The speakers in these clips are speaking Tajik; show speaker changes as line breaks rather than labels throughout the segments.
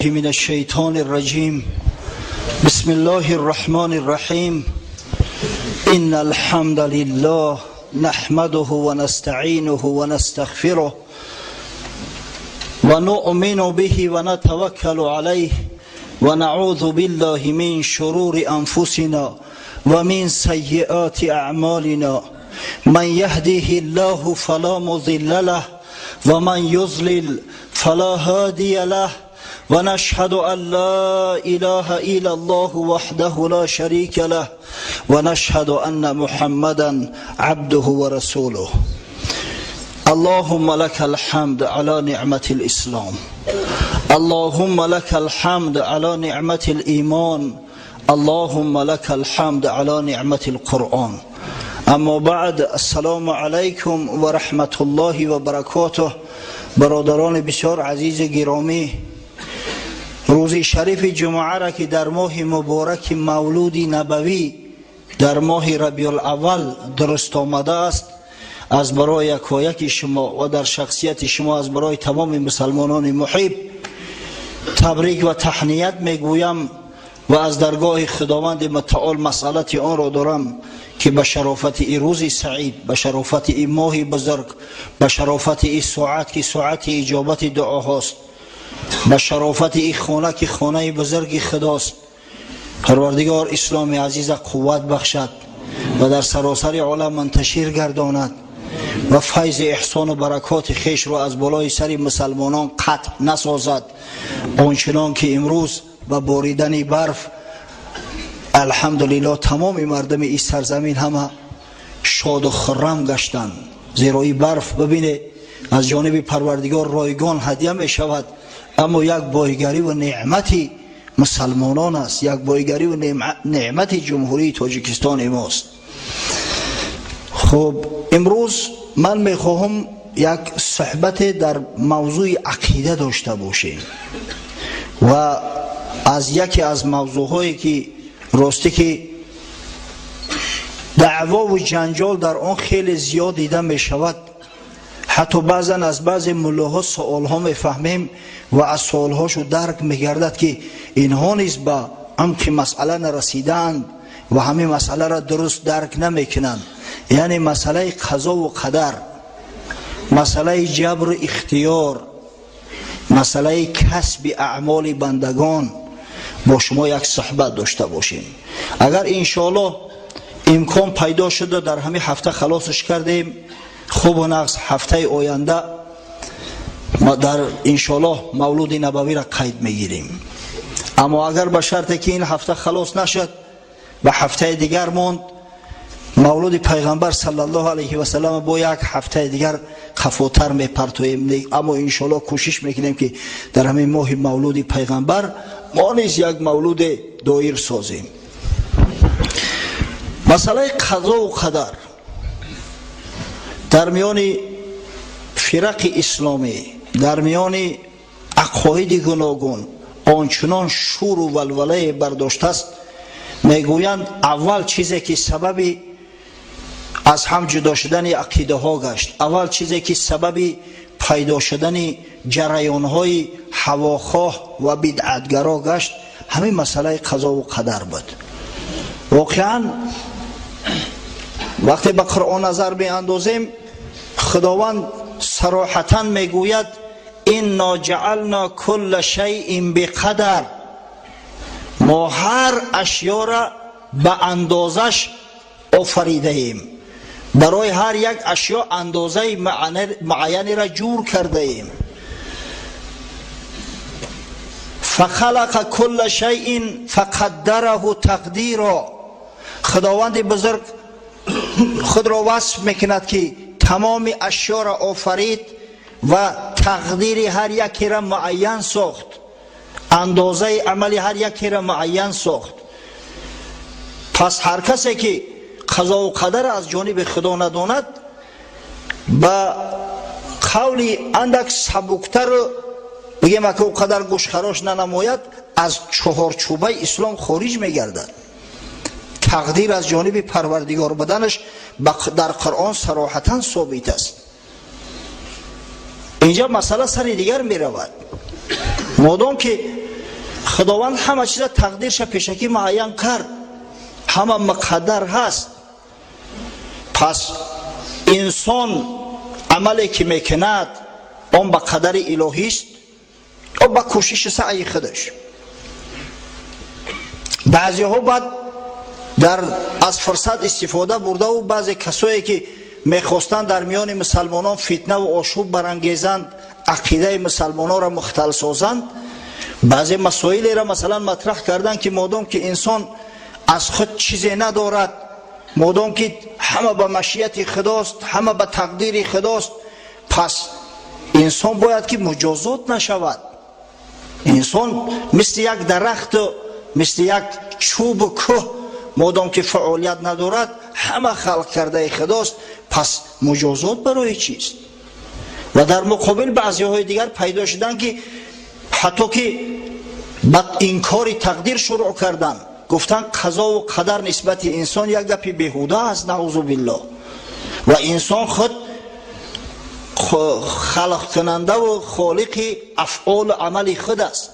من الشيطان الرجيم. بسم الله الرحمن الرحيم. إن الحمد لله نحمده ونستعينه ونستغفره ونؤمن به ونتوكل عليه ونعوذ بالله من شرور أنفسنا ومن سيئات أعمالنا. من يهده الله فلا مضل له ومن يضلل فلا هادي له. ونشهد أن لا إله إلا الله وحده لا شريك له ونشهد أن محمدا عبده ورسوله. اللهم لك الحمد على نعمة الإسلام، اللهم لك الحمد على نعمة الإيمان، اللهم لك الحمد على نعمة القرآن. أما بعد، السلام عليكم ورحمة الله وبركاته. برادران بسیار عزیز گرامی، روز شریف جمعه را که در ماه مبارک مولود نبوی در ماه ربیع الاول درست آمده است، از برای یکایک شما و در شخصیت شما از برای تمام مسلمانان محب تبریک و تهنیت میگویم و از درگاه خداوند متعال مسئلت آن را دارم که به شرافت ای روز سعید، به شرافت ای ماه بزرگ، به شرافت ای ساعت که ساعت اجابت دعاهاست، به شرافت ای خانه که خانه بزرگ خداست، پروردگار اسلام عزیز قوت بخشد و در سراسر عالم منتشر گرداند و فیض احسان و برکات خویش را از بالای سر مسلمانان قطع نسازد، آنچنان که امروز با باریدن برف الحمدلله تمام مردم این سرزمین همه شاد و خرم گشتند. زیرا این برف ببینه از جانب پروردگار رایگان هدیه می شود، اما یک بایگری و نعمتی مسلمانان است، یک بایگری و نعمت جمهوری تاجیکستان ماست. خب، امروز من میخواهم یک صحبت در موضوع عقیده داشته باشیم و از یکی از موضوعهایی که راستی که دعوا و جنجال در آن خیلی زیاد دیده می شود. حتی بعضا از بعض ملاها سوالها میفهمیم و از سوالهاشو درک میگردد که اینها نیز به عمق مسئله نرسیدند و همین مسئله را درست درک نمیکنند. یعنی مسئله قضا و قدر، مسئله جبر اختیار، مسئله کسب اعمال بندگان با شما یک صحبت داشته باشیم. اگر انشاءالله امکان پیدا شده در همین هفته خلاصش کردیم، خوب و نقص هفته آینده ما در انشاءالله مولود نبوی را قید میگیریم. اما اگر به شرط که این هفته خلاص نشد، به هفته دیگر ماند، مولود پیغمبر صلی الله علیه و سلم با یک هفته دیگر قفاتر میپرتویم. اما انشاءالله کوشش میکنیم که در همین ماه مولود پیغمبر ما نیز یک مولود دایر سازیم. مسئله قضا و قدر در میان فرق اسلامی، در میان عقاید گوناگون آنچنان شور و ولوله برداشته است. میگویند اول چیزی که سبب از هم جدا شدن عقیده ها گشت، اول چیزی که سبب پیدا شدن جریان های هواخواه و بدعتگرا گشت، همین مسئله قضا و قدر بود. واقعا وقتی به قرآن نظر بیاندازیم، خداوند صراحتا میگوید: انا جعلنا کل شیء بقدر. ما هر اشیا را به اندازش آفریده ایم، برای هر یک اشیا اندازه معینی را جور کرده ایم. فخلق کل شیء فقدره تقدیرا. خداوند بزرگ خود را وصف میکند که تمام اشیا را آفرید و تقدیر هر یکی را معین ساخت، اندازه عمل هر یکی را معین ساخت. پس هر کسی که قضا و قدر از جانب خدا نداند، به قولی اندک سبکتر بگیم که او قدر گوشخراش ننماید، از چهارچوبه اسلام خارج میگردد. تقدیر از جانب پروردگار بدنش در قرآن صراحتا ثابت است. اینجا مسئله سر دیگر می رود. مادام که Худованд ҳама чиза тақдирша пешакӣ муайян кард, ҳама муқаддар ҳаст. Пас инсон амале ки мекунад, он ба қадари илоҳист ё ба кӯшиши саъи худаш. Баъзеҳо баъд дар аз фурсат истифода бурдаву баъзе касое ки мехостанд дар миёни мусалмонон фитнаву ошӯб барангезанд, ақидаи мусалмононро мухтал созанд, баъзе масоилеро масалан матраҳ карданд, ки модом ки инсон аз худ чизе надорад, модом ки ҳама ба машияти худост, ҳама ба тақдири худост, пас инсон бояд ки муҷозот нашавад. Инсон мисли як дарахту мисли як чӯбу кӯҳ, модом ки фаъолият надорад, ҳама халқ кардаи худост, пас муҷозот барои чист? Ва дар муқобил баъзеҳои дигар пайдо шуданд, ки ҳатто ки ба инкори тақдир шурӯъ карданд, гуфтанд қазову қадар нисбати инсон як гапи беҳуда аст, наъузу биллоҳ, ва инсон худ халқкунандаву холиқи афъолу амали худ аст.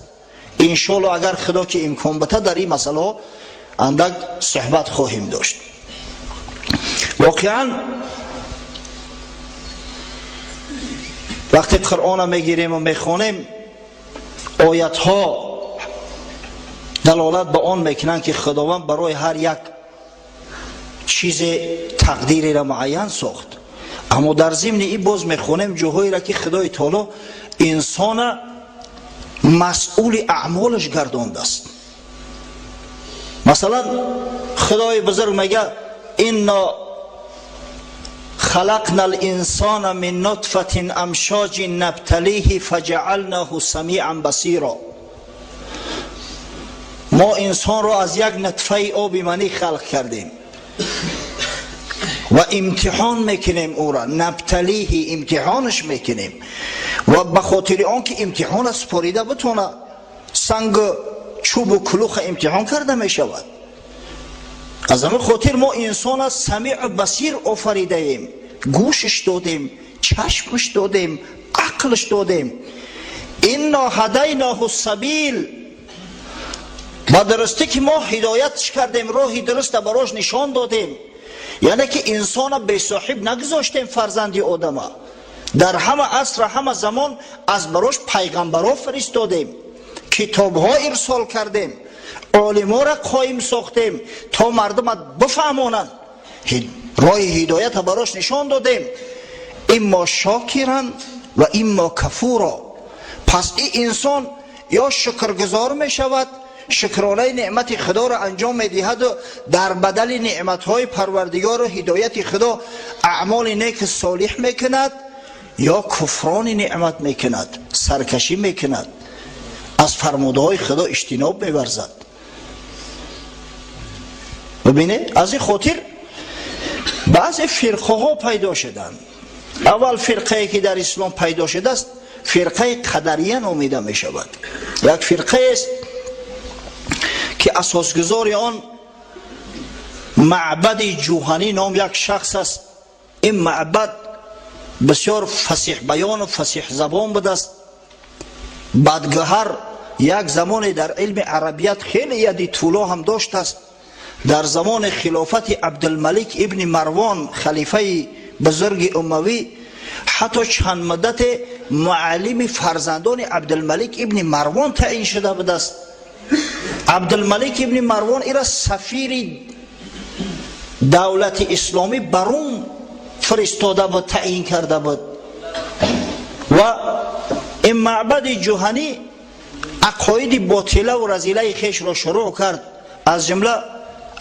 Иншоалло, агар Худо ки имкон бита, дар ин масъалаҳо андак суҳбат хоҳем дошт. Воқеан, вақте Қуръона мегирему мехонем, оятҳо далолат ба он мекунанд, ки Худованд барои ҳар як чизе тақдиреро муайян сохт. Аммо дар зимни ин боз мехонем ҷоҳоеро, ки Худои Таоло инсона масъули аъмолаш гардондааст. Масалан, Худои бузург мега: «Инна халақна л-инсона мин нутфатин амшоҷин набталиҳи фаҷаалнаҳу самиан басиро». Мо инсонро аз як нутфаи оби манӣ халқ кардем ва имтиҳон мекунем ӯро. Набталиҳи, имтиҳонаш мекунем, ва ба хотири он ки имтиҳона супорида битона, сангу чӯбу кулуха имтиҳон карда мешавад. Аз ҳамин хотир мо инсона самиъу басир офаридаем, гӯшаш додем, чашмаш додем, ақлш додем. Инно ҳадайноҳу сабил, ба дурустӣ ки мо ҳидоятш кардем, роҳи дуруста барош нишон додем. Яъне ки инсона бесоҳиб нагузоштем. Фарзанди одама дар ҳама аср, ҳама замон аз барош пайғамбаро фиристодем, китобҳо ирсол кардем, олиморо қоим сохтем, то мардума бифаҳмонанд, роҳи ҳидоята барош нишон додем. Иммо шокиран ва иммо кафуро. Пас ин инсон ё шукргузор мешавад, шукронаи неъмати Худоро анҷом медиҳаду дар бадали неъматҳои Парвардигору ҳидояти Худо аъмоли неки солиҳ мекунад, ё куфрони неъмат мекунад, саркашӣ мекунад, аз фармудаҳои Худо иҷтиноб меварзад. Бибинед, аз ин хотир баъзе фирқаҳо пайдо шуданд. Аввал фирқае ки дар ислом пайдо шудааст, фирқаи қадария номида мешавад. Як фирқаест, ки асосгузори он Маъбади Ҷуҳанӣ ном як шахс аст. Ин маъбад бисёр фасиҳбаёну фасиҳзабон будааст. Бадгӯҳар як замоне дар илми арабият хеле яди тӯло ҳам доштааст. Дар замони хилофати Абдулмалик ибни Марвон, халифаи бузурги умавӣ, ҳатто чанд муддате муаллими фарзандони Абдулмалик ибни Марвон таъин шуда будааст. Абдулмалик ибни Марвон ира сафири давлати исломӣ ба Рум фиристода буд, таъин карда буд. Ва ин Маъбади Ҷуҳанӣ ақоиди ботилаву разилаи хешро шурӯъ кард. Аз ҷумла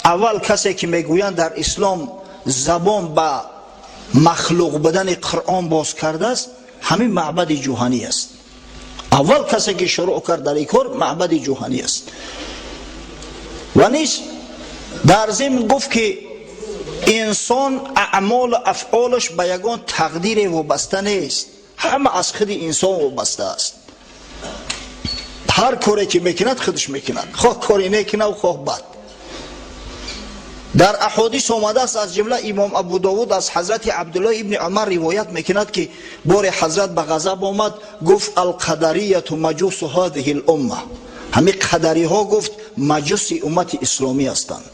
аввал касе ки мегӯянд дар ислом забон ба махлуқ будани Қуръон боз кардааст, ҳамин Маъбади Ҷуҳанӣ аст. Аввал касе ки шурӯъ кард дар ин кор, Маъбади Ҷуҳанӣ аст. Ва низ дар зимн гуфт, ки инсон аъмолу афъолаш ба ягон тақдире вобаста нест, ҳама аз худи инсон вобаста аст. Ҳар коре ки мекунад, худаш мекунад, хоҳ кори некунав, хоҳ бад. Дар аҳодис омадааст, аз ҷумла имом Абу Довуд аз ҳазрати Абдуллоҳ ибни Умар ривоят мекунад, ки боре ҳазрат ба ғазаб омад, гуфт: «Алқадарияту маҷусу ҳадиҳи лумма». Ҳамин қадариҳо, гуфт, маҷуси уммати исломӣ ҳастанд.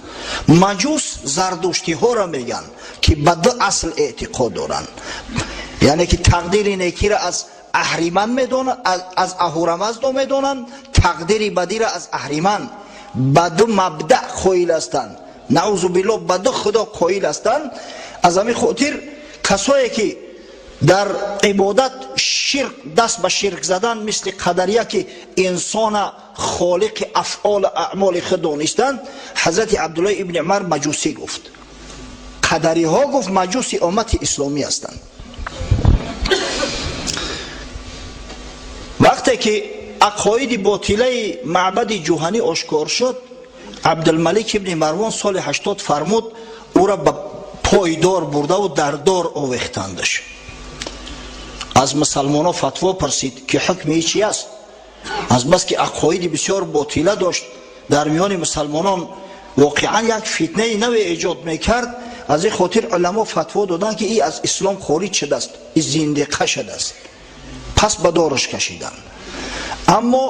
Маҷус зардуштиҳоро мегӯянд, ки ба ду асл эътиқод доранд, яъне ки тақдири некиро аз аҳриман медонанд, аз аҳурамаздо медонанд, тақдири бадиро аз аҳриман. Ба ду мабдаъ қоил ҳастанд, наъузу биллоҳ, ба ду худо қоил ҳастанд. Аз ҳамин хотир касое ки дар ибодат ширк, даст ба ширк задан, мисли қадария, ки инсона холиқи афъолу аъмоли худ донистанд, ҳазрати Абдуллоҳ ибни Умар маҷусӣ гуфт. Қадариҳо, гуфт, маҷуси уммати исломӣ ҳастанд. Вақте ки ақоиди ботилаи маъбади Ҷуҳанӣ ошкор шуд, Абдулмалик ибни Марвон соли 80 фармуд ӯра ба пойдор бурдаву дар дор овехтандаш. Аз мусалмонҳо фатво пурсид, ки ҳукми чи аст. Азбаски ақоиди бисёр ботила дошт, дар миёни мусалмонон воқеан як фитнаи наве эҷод мекард. Аз ин хотир уламо фатво доданд, ки и аз ислом хориҷ шудааст, и зиндиқа шудааст. Пас ба дораш кашиданд. Аммо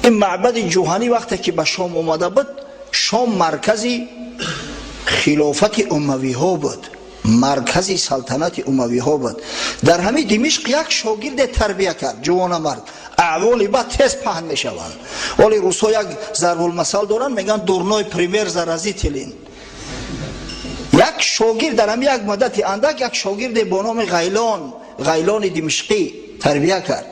ин маъбади Ҷуҳанӣ вақте ки ба Шом омада буд, Шом маркази хилофати умавиҳо буд, маркази салтанати умавиҳо буд. Дар ҳамин Димишқ як шогирде тарбия кард, ҷувонамард. Аъволи бад тез паҳн мешаванд. Оли русҳо як зарбулмасал доранд, мегӯянд: «Дурной пример заразителен». Як шогирд дар ҳамин як муддати андак як шогирде бо номи Ғайлон, Ғайлони Димишқӣ тарбия кард.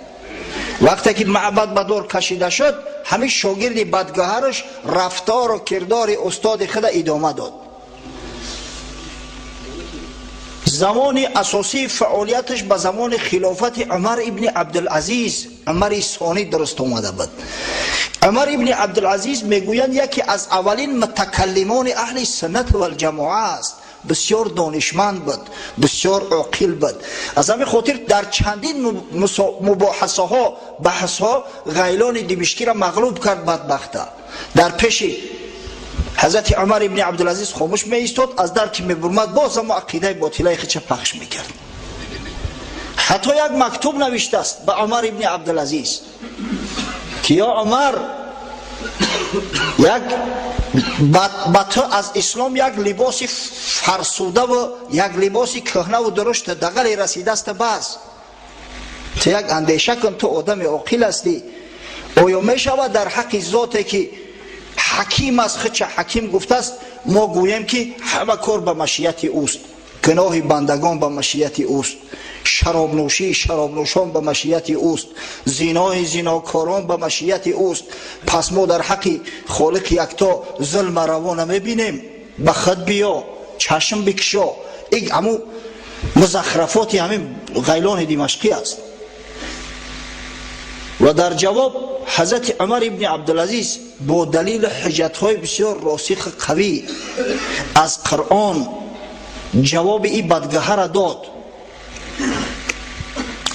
Вақте ки маъбад ба дор кашида шуд, ҳамин шогирди бадгаҳараш рафтору кирдори устоди худа идома дод. Замони асосии фаъолияташ ба замони хилофати Умар ибни Абдулазиз, Умари Сонӣ дуруст омада буд. Умар ибни Абдулазиз, мегӯянд, яке аз аввалин мутакаллимони аҳли суннат валҷамоа аст. Бисёр донишманд буд, бисёр оқил буд. Аз ҳамин хотир дар чандин мубоҳасаҳо, баҳсҳо Ғайлони Димишкиро мағлуб кард. Бадбахта дар пеши ҳазрати Умар ибни Абдулазиз хомӯш меистод, аз дар ки мебурмад, боз ҳамо ақидаи ботилаи худша пахш мекард. Ҳатто як мактуб навиштааст ба Умар ибни Абдулазиз, ки ё Умар, як ба ту аз ислом як либоси фарсудаву як либоси кӯҳнаву дурушта дағале расидааста. Баъз ту як андеша кун, ту одами оқил ҳастӣ. Оё мешавад дар ҳаққи зоте ки ҳаким аст, худша ҳаким гуфтааст, мо гӯем, ки ҳама кор ба машияти ӯст, гуноҳи бандагон ба машияти ӯст, шаробнӯшии шаробнӯшон ба машияти ӯст, зинои зинокорон ба машияти ӯст? Пас мо дар ҳаққи холиқи якто зулма раво намебинем. Ба худ биё, чашм бикшо. Ин ҳамун музахрафоти ҳамин Ғайлони Димашқӣ аст. Ва дар ҷавоб ҳазрати Умар ибни Абдулазиз бо далилу ҳуҷҷатҳои бисёр росиху қавӣ аз Қуръон ҷавоби ин бадгаҳара дод.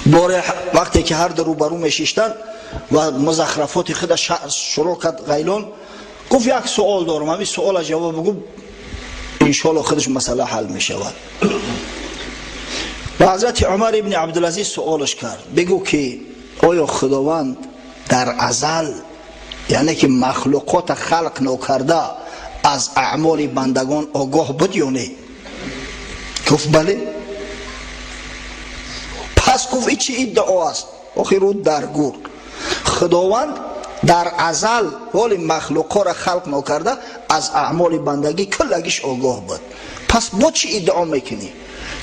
Боре вақте ки ҳар ду рӯбарӯ мешиштанд ва музахрафоти худа шурӯъ кард Ғайлон, гуфт: «Як суол дорам, ҳамин суола ҷавоб бигӯ, иншоалло худаш масъала ҳал мешавад». Ва ҳазрати Умар ибни Абдулазиз суолаш кард: «Бигӯ, ки оё Худованд дар азал, яъне ки махлуқота халқ нокарда, аз аъмоли бандагон огоҳ буд ё не?» Гуфт: «Бале». Пас гуфт: «И чӣ иддао аст охир?» Ӯ дар гур Худованд дар азал, ҳоли махлуқҳоро халқ нокарда, аз аъмоли бандагӣ куллагиш огоҳ буд, пас бо чӣ иддао мекунӣ?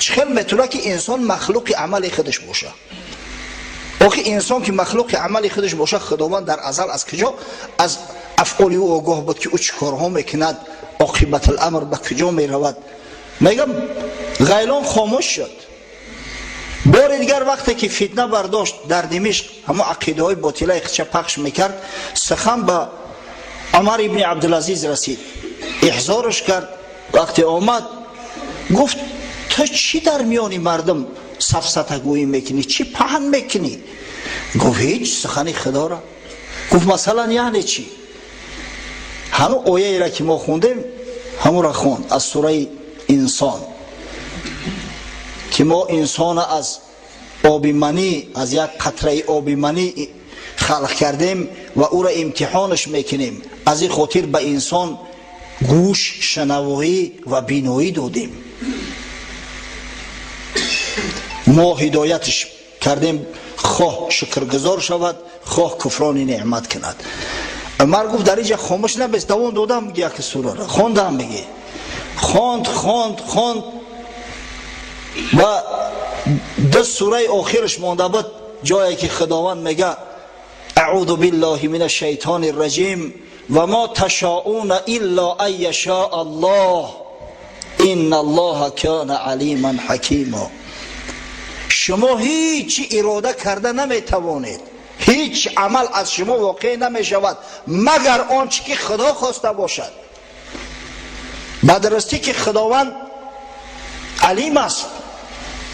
Чӣ хел метавонад, ки инсон махлуқи амали худаш боша? Охи инсон ки махлуқи амали худаш боша, Худованд дар азал аз куҷо аз афъоли ӯ огоҳ буд, ки ӯ чӣ корҳо мекунад, оқибатуламр ба куҷо меравад?» Мегам, Ғайлон хомӯш шуд. Бори дигар вақте ки фитна бардошт дар Димишқ, ҳамо ақидаҳои ботилаи худша пахш мекард, сухан ба Умар ибни Абдулазиз расид, иҳзорш кард. Вақте омад, гуфт: «Ту чӣ дар миёни мардум сафсатагӯӣ мекунӣ, чӣ паҳн мекунӣ?» Гуфт: «Ҳеҷ, сухани Худоро». Гуфт: «Масалан, яъне чӣ?» Ҳамон ояеро ки мо хондем, ҳамонро хонд аз сураи Инсон, ки мо инсона аз оби манӣ, аз як қатраи оби манӣ خلق کردیم و او را امتحانش میکنیم. از این خاطر به انسان گوش، شنوایی و بینایی دادیم. ما هدایتش کردیم، خواه شکرگزار شود، خواه کفران نعمت کند. عمر گفت در اینجا خاموش نبست، دوام دادم میگه یک سوره را خوندم، میگه خواند خواند خواند و دو سوره آخرش مانده بود، جایی که خداوند میگه اعوذ بالله من الشیطان الرجیم و ما تشاؤون الا ان یشاء الله ان الله کان علیما حکیما. شما هیچ اراده کرده نمیتوانید، هیچ عمل از شما واقع نمیشود مگر آنچه که خدا خواسته باشد. به درستی که خداوند علیم است،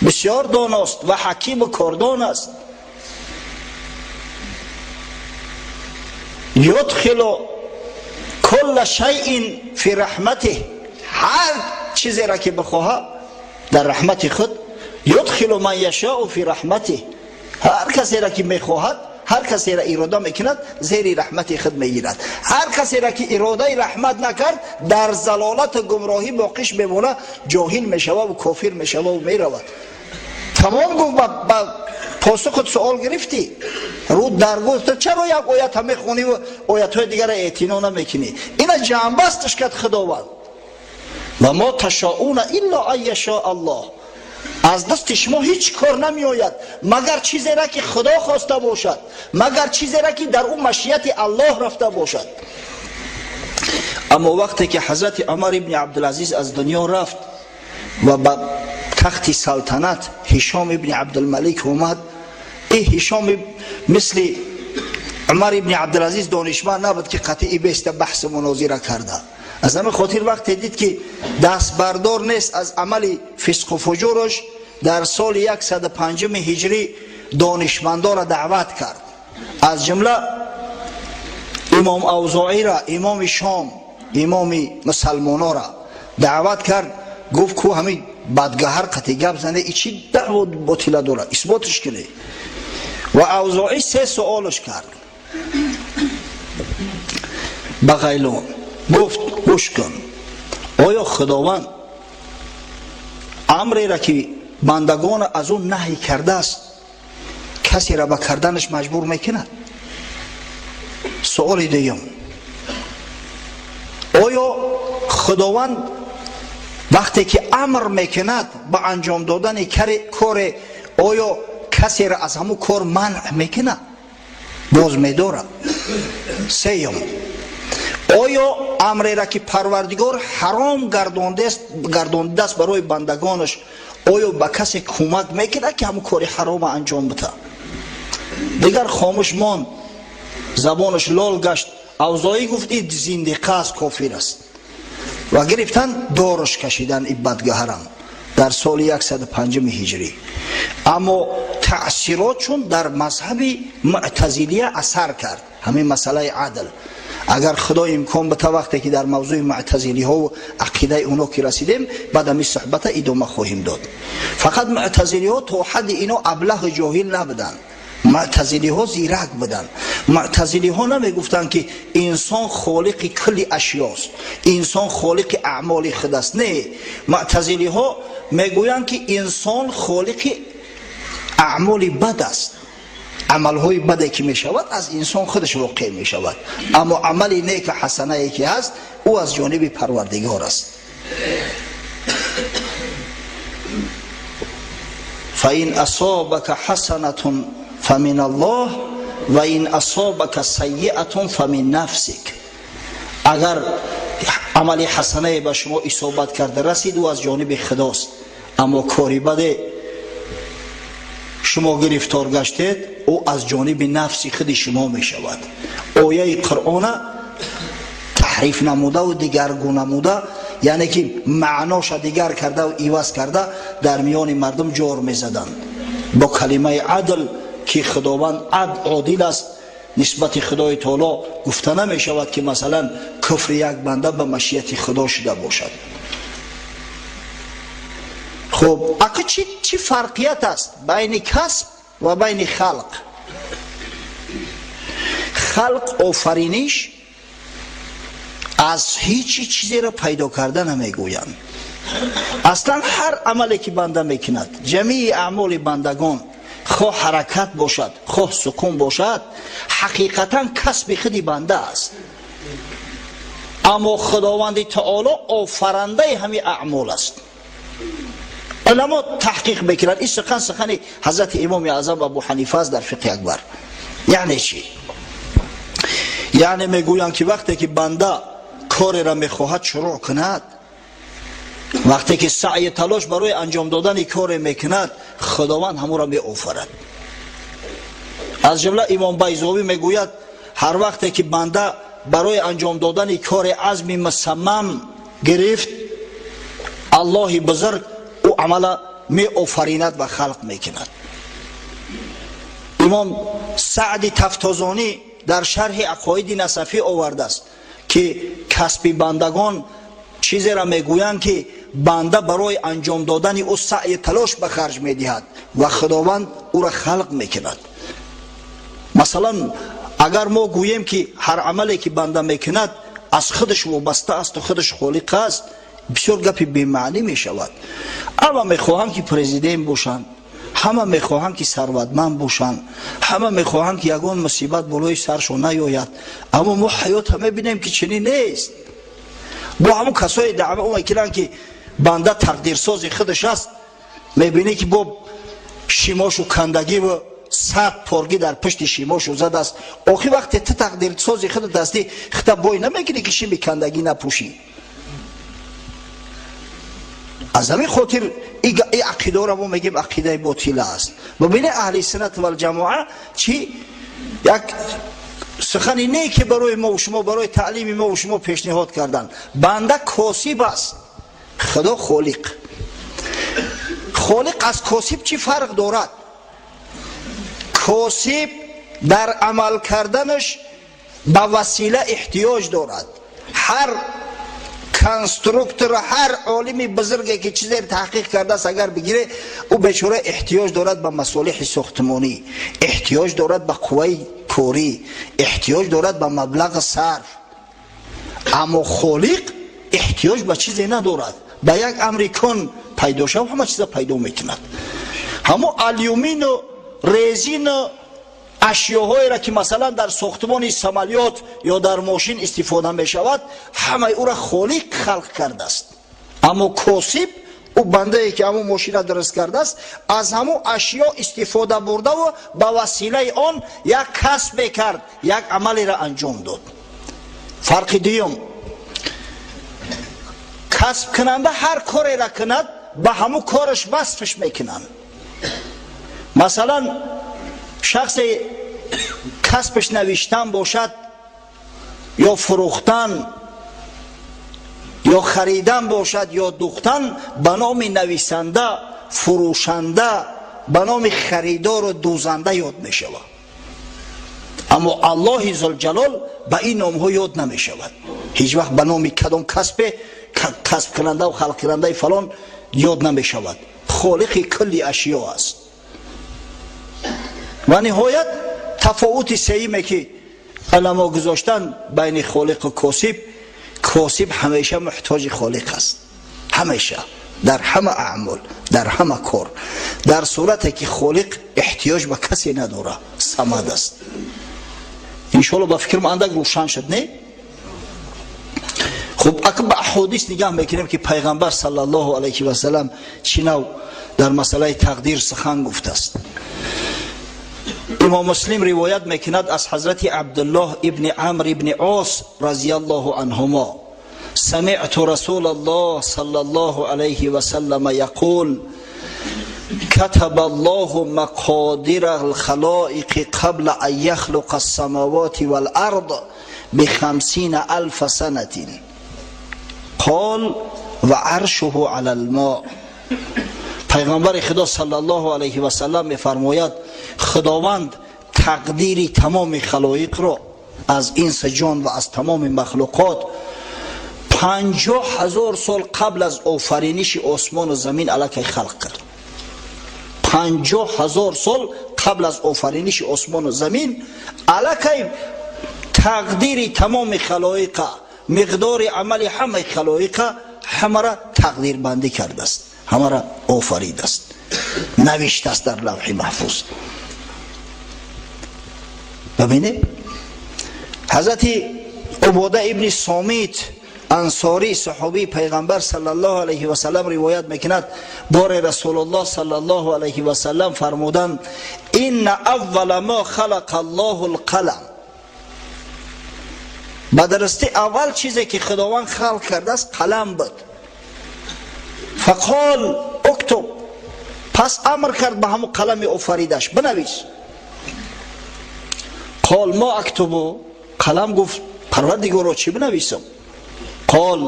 بسیار داناست و حکیم و کاردان است. یدخل کل شیء فی رحمته، هر چیزی را که بخواهد در رحمت خود، یدخل من یشاء فی رحمته، هر کسی را که میخواهد، هر کسی را اراده میکند زیر رحمت خود میگیرد. هر کسی را که اراده رحمت نکرد در ضلالت و گمراهی باقیش میمونه، جاهل میشود و کافر میشود و میرود. تمام گفت با پاسخ سوال گرفتی، رو در گفت چرا یک آیت هم میخونی و آیت های دیگر را اعتنا نمیکنی؟ اینا جنبستش کرد خداوند. و ما تشاؤون الا ان یشاء الله، از دست شما هیچ کار نمی آید مگر چیزی را که خدا خواسته باشد، مگر چیزی را که در اون مشیت الله رفته باشد. اما وقتی که حضرت عمر ابن عبدالعزیز از دنیا رفت و به تخت سلطنت هشام ابن عبدالملک اومد، ای هشام مثل عمر ابن عبدالعزیز دانشمند نبود که قطعی بیست بحث مناظره کرده. از همه خاطر وقتی دید که دست بردار نیست از عمل فسق و فجورش، در سال 105 هجری دانشمندا را دعوت کرد، از جمله امام اوزاعی را، امام شام، امام مسلمانا را دعوت کرد. گفت کو همین بدگهر قطعی گپ زنده، ای چی دعوت باطله داره، اثباتش کنه. و اوزاعی سه سوالش کرد به غیلان، گفت گوش کن، آیا خداوند امری را که بندگان از اون نهی کرده است کسی را به کردنش مجبور میکند؟ سوال دیگم، آیا خداوند وقتی که امر میکند به انجام دادن کار، آیا کسی را از همون کار منع میکند، باز میدارد؟ سیوم، آیا امری را که پروردگار حرام گردانده است برای بندگانش، آیا به کسی کمک میکند که همون کار حرام انجام بده؟ دیگر خاموش ماند، زبانش لال گشت. اوزاعی گفت این زندیقه است، کافر است، و گرفتن دارش کشیدن این بدگهرم در سال 105 هجری. اما تأثیراتشون در مذهب معتزلیه اثر کرد، همین مسئله عدل. اگر خدا امکان بده وقتی که در موضوع معتزلی ها و عقیده اونا که رسیدیم، بعد همین صحبت ادامه خواهیم داد. فقط معتزلی ها تا حد اینا ابله جاهل نبودن، معتزلی ها زیرک بودن. معتزلی ها نمیگفتن که انسان خالق کل اشیاست، انسان خالق اعمال خود است. نه، معتزلی ها میگویند که انسان خالق اعمال بد است، عملهای بده که می شود از انسان خودش واقع می شود، اما عمل نیک و حسنه که هست او از جانب پروردگار است. فإن اصابك حسنة فمن الله و این اصابك سیئة فمن نفسك. اگر عمل حسنه به شما اصابت کرده رسید او از جانب خداست، اما کاری بده شما گرفتار گشتید او از جانب نفس خود شما می شود. آیه قرآن تحریف نموده و دیگرگون نموده، یعنی که معناش دیگر کرده و عوض کرده در میان مردم جار می زدند با کلمه عدل که خداوند عادل است. نسبت خدای تعالی گفته نمی شود که مثلا کفر یک بنده به مشیت خدا شده باشد. خب اکه چی فرقیت است بین کسب و بین خلق؟ Халқ, офариниш, аз ҳечи чизеро пайдо карда намегӯянд. Аслан ҳар амале ки банда мекунад, ҷамии аъмоли бандагон, хоҳ ҳаракат бошад, хоҳ сукун бошад, ҳақиқатан касби худи банда аст. Аммо Худованди таоло офарандаи ҳамин аъмол аст. Уламо таҳқиқ мекунанд. Ин сухан сухани ҳазрати Имоми Аъзам Абу Ҳанифа аст дар Фиқҳи Акбар. Яъне чӣ? Яъне мегӯянд, ки вақте ки банда кореро мехоҳад шурӯъ кунад, вақте ки саъи талош барои анҷом додани коре мекунад, Худованд ҳамонро меофарад. Аз ҷумла Имом Байзовӣ мегӯяд, ҳар вақте ки банда барои анҷом додани кори азми мусаммам гирифт, Аллоҳи бузург ӯ амала меофаринад ва халқ мекунад. Имом Саъди Тафтозонӣ дар шарҳи Ақоиди Насафӣ овардааст, ки касби бандагон чизеро мегӯянд, ки банда барои анҷом додани ӯ саъи талош ба харҷ медиҳад ва Худованд ӯро халқ мекунад. Масалан, агар мо гӯем, ки ҳар амале ки банда мекунад, аз худаш вобаста асту худаш холиқ аст, бисёр гапи бемаънӣ мешавад. Ҳама мехоҳанд, ки президент бошанд, ҳама мехоҳанд, ки сарватманд бошанд, ҳама мехоҳанд, ки ягон мусибат болои саршон наёяд. Аммо мо ҳаёта мебинем, ки чунин нест. Бо ҳамун касое даъво мекунанд, ки банда тақдирсози худаш аст, мебинӣ, ки бо шимошу кандагиву 100 поргӣ дар пушти шимошу задааст. Охи, вақте ту тақдирсози худат ҳастӣ, хита бой намекунӣ, ки шими кандагӣ напӯшӣ. Аз ҳамин хотир и ақидаро мо мегӯем, ақидаи ботила аст. Бубине, аҳли суннат валҷамоа чӣ як сухани не ки барои мо шумо, барои таълими мо шумо пешниҳод карданд. Банда косиб аст, Худо холиқ. Холиқ аз косиб чӣ фарқ дорад? Косиб дар амал карданаш ба васила эҳтиёҷ дорад. Ҳар конструктор, ҳар олими бузурге ки чизе таҳқиқ кардааст, агар бигире, ӯ бечора эҳтиёҷ дорад ба масолиҳи сохтмонӣ, эҳтиёҷ дорад ба қувваи корӣ, эҳтиёҷ дорад ба маблағи сарф. Аммо холиқ эҳтиёҷ ба чизе надорад. Ба як амри кун пайдо шав, ҳама чиза пайдо мекунад. Ҳамо алюмину резину ашёҳоеро, ки масалан дар сохтмони самолёт ё дар мошин истифода мешавад, ҳамаи ӯра холиқ халқ кардааст. Аммо косиб, ӯ бандае ки ҳамон мошина дуруст кардааст, аз ҳамон ашё истифода бурдаву ба василаи он як касбе кард, як амалеро анҷом дод. Фарқи дуюм: касбкунанда ҳар кореро кунад, ба ҳамун кораш васфш мекунанд. Масалан, шахсе касбаш навиштан бошад ё фурӯхтан ё харидан бошад ё духтан, ба номи нависанда, фурӯшанда, ба номи харидору дӯзанда ёд мешавад. Аммо Аллоҳи зулҷалол ба ин номҳо ёд намешавад. Ҳеҷ вақт ба номи кадом касбе, касбкунандаву халқкунандаи фалон ёд намешавад. Холиқи кулли ашё аст. Ва ниҳоят, тафовути сеюме, ки уламо гузоштанд байни холиқу косиб: косиб ҳамеша муҳтоҷи холиқ аст, ҳамеша, дар ҳама аъмол, дар ҳама кор, дар сурате ки холиқ эҳтиёҷ ба касе надорад, самад аст. Иншоалло, ба фикрам, андак рӯшан шуд, не? Хуб, акн ба аҳодис нигаҳ мекунем, ки Пайғамбар саллаллоҳу алайҳи васалам чӣ нав дар масъалаи тақдир сухан гуфтааст. Имом Муслим ривоят мекунад аз ҳазрати Абдуллоҳ ибни Амр ибни Ос разияллоҳу анҳумо: سمعت رسول الله صلى الله عليه وسلم يقول: كتب الله مقادير الخلائق قبل أن يخلق السماوات والأرض ب50 ألف سنة. قال: وعرشه على الماء. Пайғамбари Худо саллаллоҳу алайҳи васалам мефармояд: Худованд тақдири тамоми халоиқро, аз инса ҷон ва аз тамоми махлуқот, 50 000 сол қабл аз офариниши осмону замин аллакай халқ кард. 50 000 сол қабл аз офариниши осмону замин аллакай. Тақдири тамоми халоиқа, миқдори амали ҳамаи халоиқа, ҳамара тақдирбандӣ кардааст, ҳамара офаридааст, навиштааст дар лавҳи маҳфуз. Бибинед, ҳазрати Убода ибни Сомит Ансорӣ, саҳобии Пайғамбар саллаллоҳу алайҳи васаллам, ривоят мекунад: боре Расулуллоҳ саллаллоҳу алайҳи васаллам фармуданд: «Инна аввала мо халақа Аллоҳу лқалам». Ба дурустӣ, аввал чизе ки Худованд халқ кардааст, қалам буд. فقال اكتب. Пас амр кард ба ҳамун қалами офаридаш: бинавис. قال ما أكتب؟ Қалам гуфт: Парвардигоро, чӣ бинависам? قال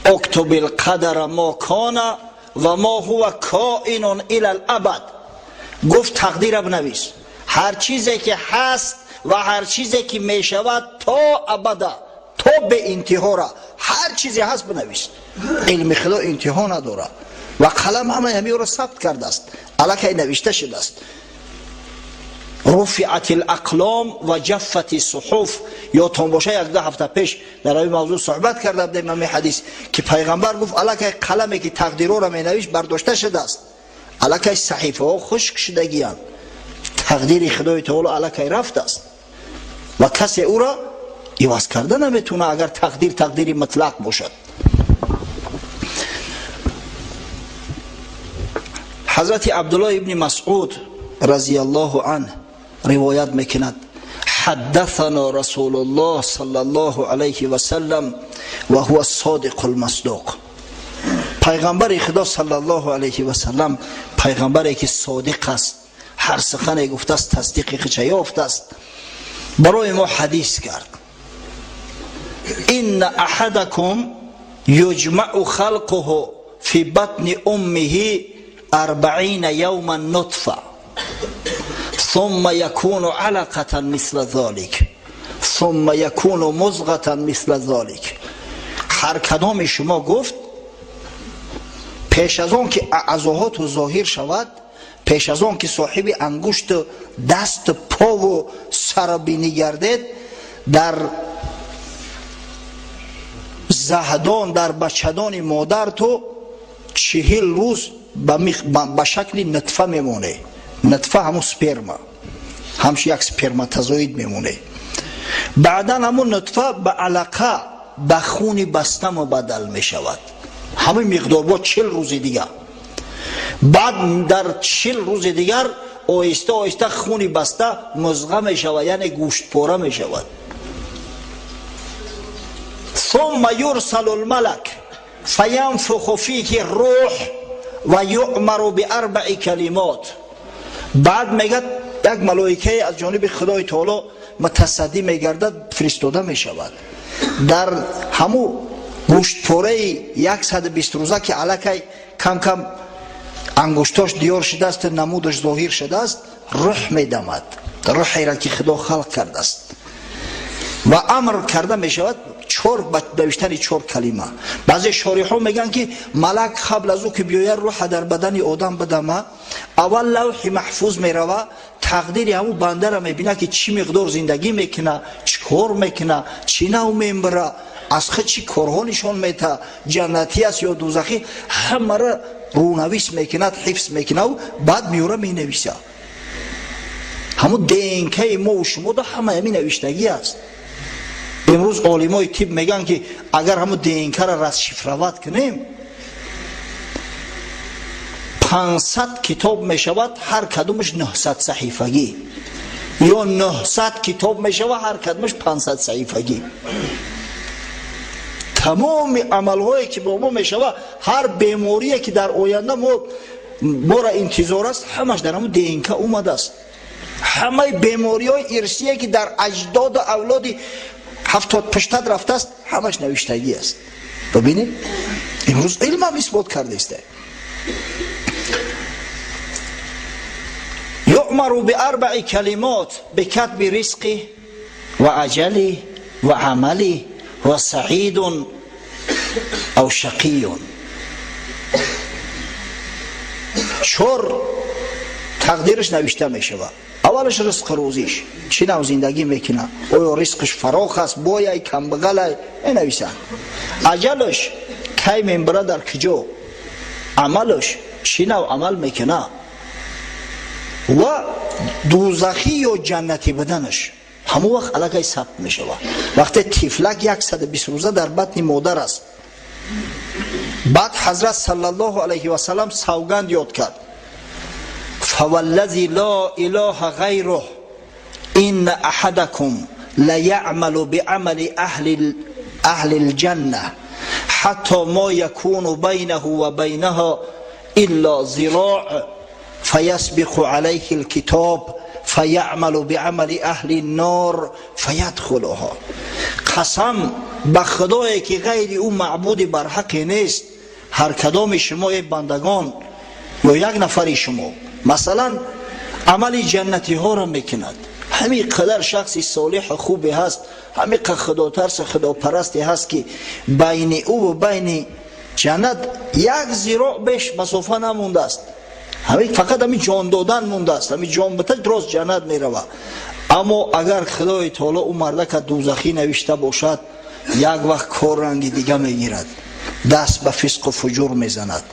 اكتب القدر ما كان وما هو كائن إلى الأبد. Гуфт: тақдира бинавис, ҳар чизе ки ҳаст ва ҳар чизе ки мешавад то абада, то беинтиҳора, ҳар чизе ҳаст, бинавис. Илми Худо интиҳо надорад ва қалам ҳамаи ҳамиро сабт кардааст, аллакай навишта шудааст. رفعت الأقلام وجفت الصحف. Ёдтон боша, 1-2 ҳафта пеш дар ҳамин мавзӯъ суҳбат карда будем, ҳамин ҳадис ки Пайғамбар гуфт: аллакай қаламе ки тақдирҳоро менавишт, бардошта шудааст, аллакай саҳифаҳо хушк шудагиянд. Тақдири Худои Таоло аллакай рафтааст ва касе ӯро иваз карда наметавонад, агар тақдир тақдири мутлақ бошад. Ҳазрати Абдуллоҳ ибни Масъуд разияллоҳу анҳ ривоят мекунад: حدثنا رسول الله صلى الله عليه وسلم وهو الصادق المصدوق. Пайғамбари Худо саллаллоҳу алайҳи васаллам, пайғамбаре ки содиқ аст, ҳар сухане гуфтааст, тасдиқи худша ёфтааст, барои мо ҳадис кард: إن أحدكم يجمع خلقه في بطن أمه 40 يوما نطفة، ثم يكون علقة مثل ذلك، ثم يكون مضغة مثل ذلك. Ҳар кадоми шумо, гуфт, пеш аз он ки аъзоҳоту зоҳир шавад, пеш аз он ки соҳиби ангушту дасту пову сару бинӣ гардед, дар заҳдон, дар бачадони модарту 40 рӯз ба шакли нутфа мемонед. Нутфа ҳамун сперма, ҳамчун як сперматозоид мемонед. Баъдан ҳамун нутфа ба алақа, ба хуни баста мубаддал мешавад, ҳамин миқдор бо 40 рӯзи дигар. Баъд дар 40 рӯзи дигар оҳиста оҳиста хуни баста музға мешавад, яъне гӯштпора мешавад. ثم يرسل الملك فينفخ فيه الروح ويؤمر بأربع كلمات. Баъд мегӯяд, як малоикае аз ҷониби Худои Таоло мутасаддӣ мегардад, фиристода мешавад. Дар ҳамун гӯштпораи 120 рӯза, ки аллакай кам кам ангуштош диёр шудааст, намудаш зоҳир шудааст, рӯҳ медамад, рӯҳеро ки Худо халқ кардааст, ва амр карда мешавад чор ба навиштани чор калима. Баъзе шориҳо мегӯянд, ки малак қабл аз ӯ ки биёяд, рӯҳа дар бадани одам бидама, аввал лавҳи маҳфуз мерава, тақдири ҳамун бандара мебина, ки чӣ миқдор зиндагӣ мекуна, чӣ кор мекуна, чӣ нав мембира, аз худ чӣ корҳо нишон мета, ҷаннатӣ аст ё дузахӣ, ҳамара рӯнавис мекунад, ҳифз мекунаву баъд меёра, менависа. Ҳамун ДНК-и мову шумода ҳама ҳамин навиштагӣ аст. Имрӯз олимои тиб мегӯянд, ки агар ҳамун ДНК-ра расшифровать кунем, 500 китоб мешавад, ҳар кадомаш 900 саҳифагӣ, ё 900 китоб мешавад, ҳар кадомаш 500 саҳифагӣ. Тамоми амалҳое ки бо мо мешавад, ҳар беморие ки дар оянда мо мора интизор аст, ҳамаш дар ҳамун ДНК омадааст. Ҳамаи бемориҳои ирсие ки дар аҷдоду авлоди 70 пуштат рафтааст, ҳамаш навиштагӣ аст. Бибинед, имрӯз илмам исбот кардааст. يؤمر بأربع كلمات: بكتب رزقه وأجله وعمله وسعيد أو شقي. Чор Тақдираш навишта мешавад. Аввалаш ризқ рӯзиш, чӣ нав зиндагӣ мекунад, оё ризқш фарох аст, бояй, камбағалай, менависанд. Аҷалаш кай мембара, дар куҷо, амалаш чӣ нав амал мекунад ва дӯзахӣ ё ҷаннатӣ буданаш ҳамон вақт аллакай сабт мешавад. Вақте тифлак 120 рӯза дар батни модар аст, баъд ҳазрат саллаллоҳу алайҳи васаллам савганд ёд кард: فوالذی لا اله غیره ان احدکم لیعمل بعمل اهل الجنه حتی ما یکون بینه و بینها الا ذراع فیسبق علیه الکتاب فیعمل بعمل اهل النار فیدخلها. قسم به خدایی که غیر او معبود برحق نیست، هر کدام شما ای بندگان یا یک نفر شما مثلا عمل جنتی ها را میکند، همین قدر شخص صالح خوبی هست، همین قدر خداترس خداپرستی هست که بین او و بین جنت یک ذراع بیش مسافه نمونده است، همین فقط همین جان دادن مونده است، همین جان بته درست جنت میرود. اما اگر خدای تعالی او مردک دوزخی نوشته باشد، یک وقت کار رنگ دیگه میگیرد، دست به فسق و فجور میزند،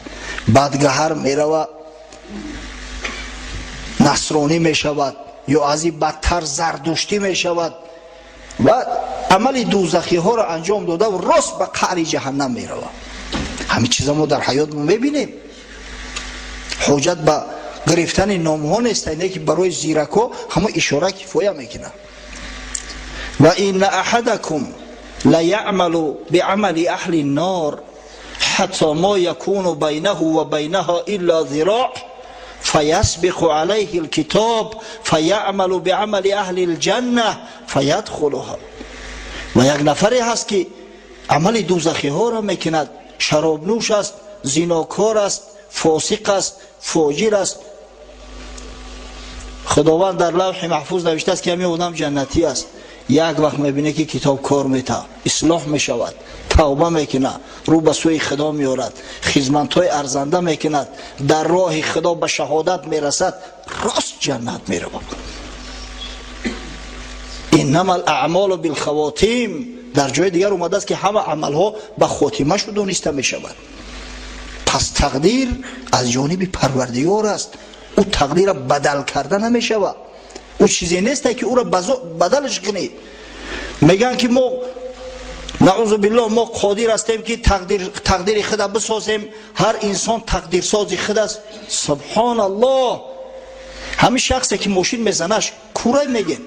بدگهر میرود، نصرانی میشود یا از این بدتر زردشتی میشود و عمل دوزخی ها را انجام داده و راست به قعر جهنم میرود. همین چیزا ما در حیات ما میبینیم. حجت به گرفتن نام ها نیست، اینه که برای زیرکا همه اشاره کفایه میکنه. و این احدکم لیعمل بعمل اهل النار حتی ما یکون بینه و بینها الا ذراع فیسبق علیه الکتاب فیعمل بعمل اهل الجنه فیدخلها. و یک نفری هست که عمل دوزخی ها را میکند، شراب نوش است، زیناکار است، فاسق است، فاجر است. خداوند در لوح محفوظ نوشته است که همین آدم جنتی است. یک وقت میبینه که کتاب کار میته، اصلاح میشود، توبه میکنه، رو به سوی خدا میارد، خدمت‌های ارزنده میکند، در راه خدا به شهادت میرسد، راست جنت میرود. انما الاعمال بالخواتیم. در جای دیگر اومده است که همه عملها به خاتمه شد دانسته میشود. پس تقدیر از جانب پروردگار است، او تقدیر را بدل کرده نمیشود. او چیزی نیست که او را بدلش کنی. میگن که ما نعوذ بالله ما قادر هستیم که تقدیر خود بسازیم، هر انسان تقدیر ساز خود است. سبحان الله، همین شخصی که ماشین میزنش کوره میگن،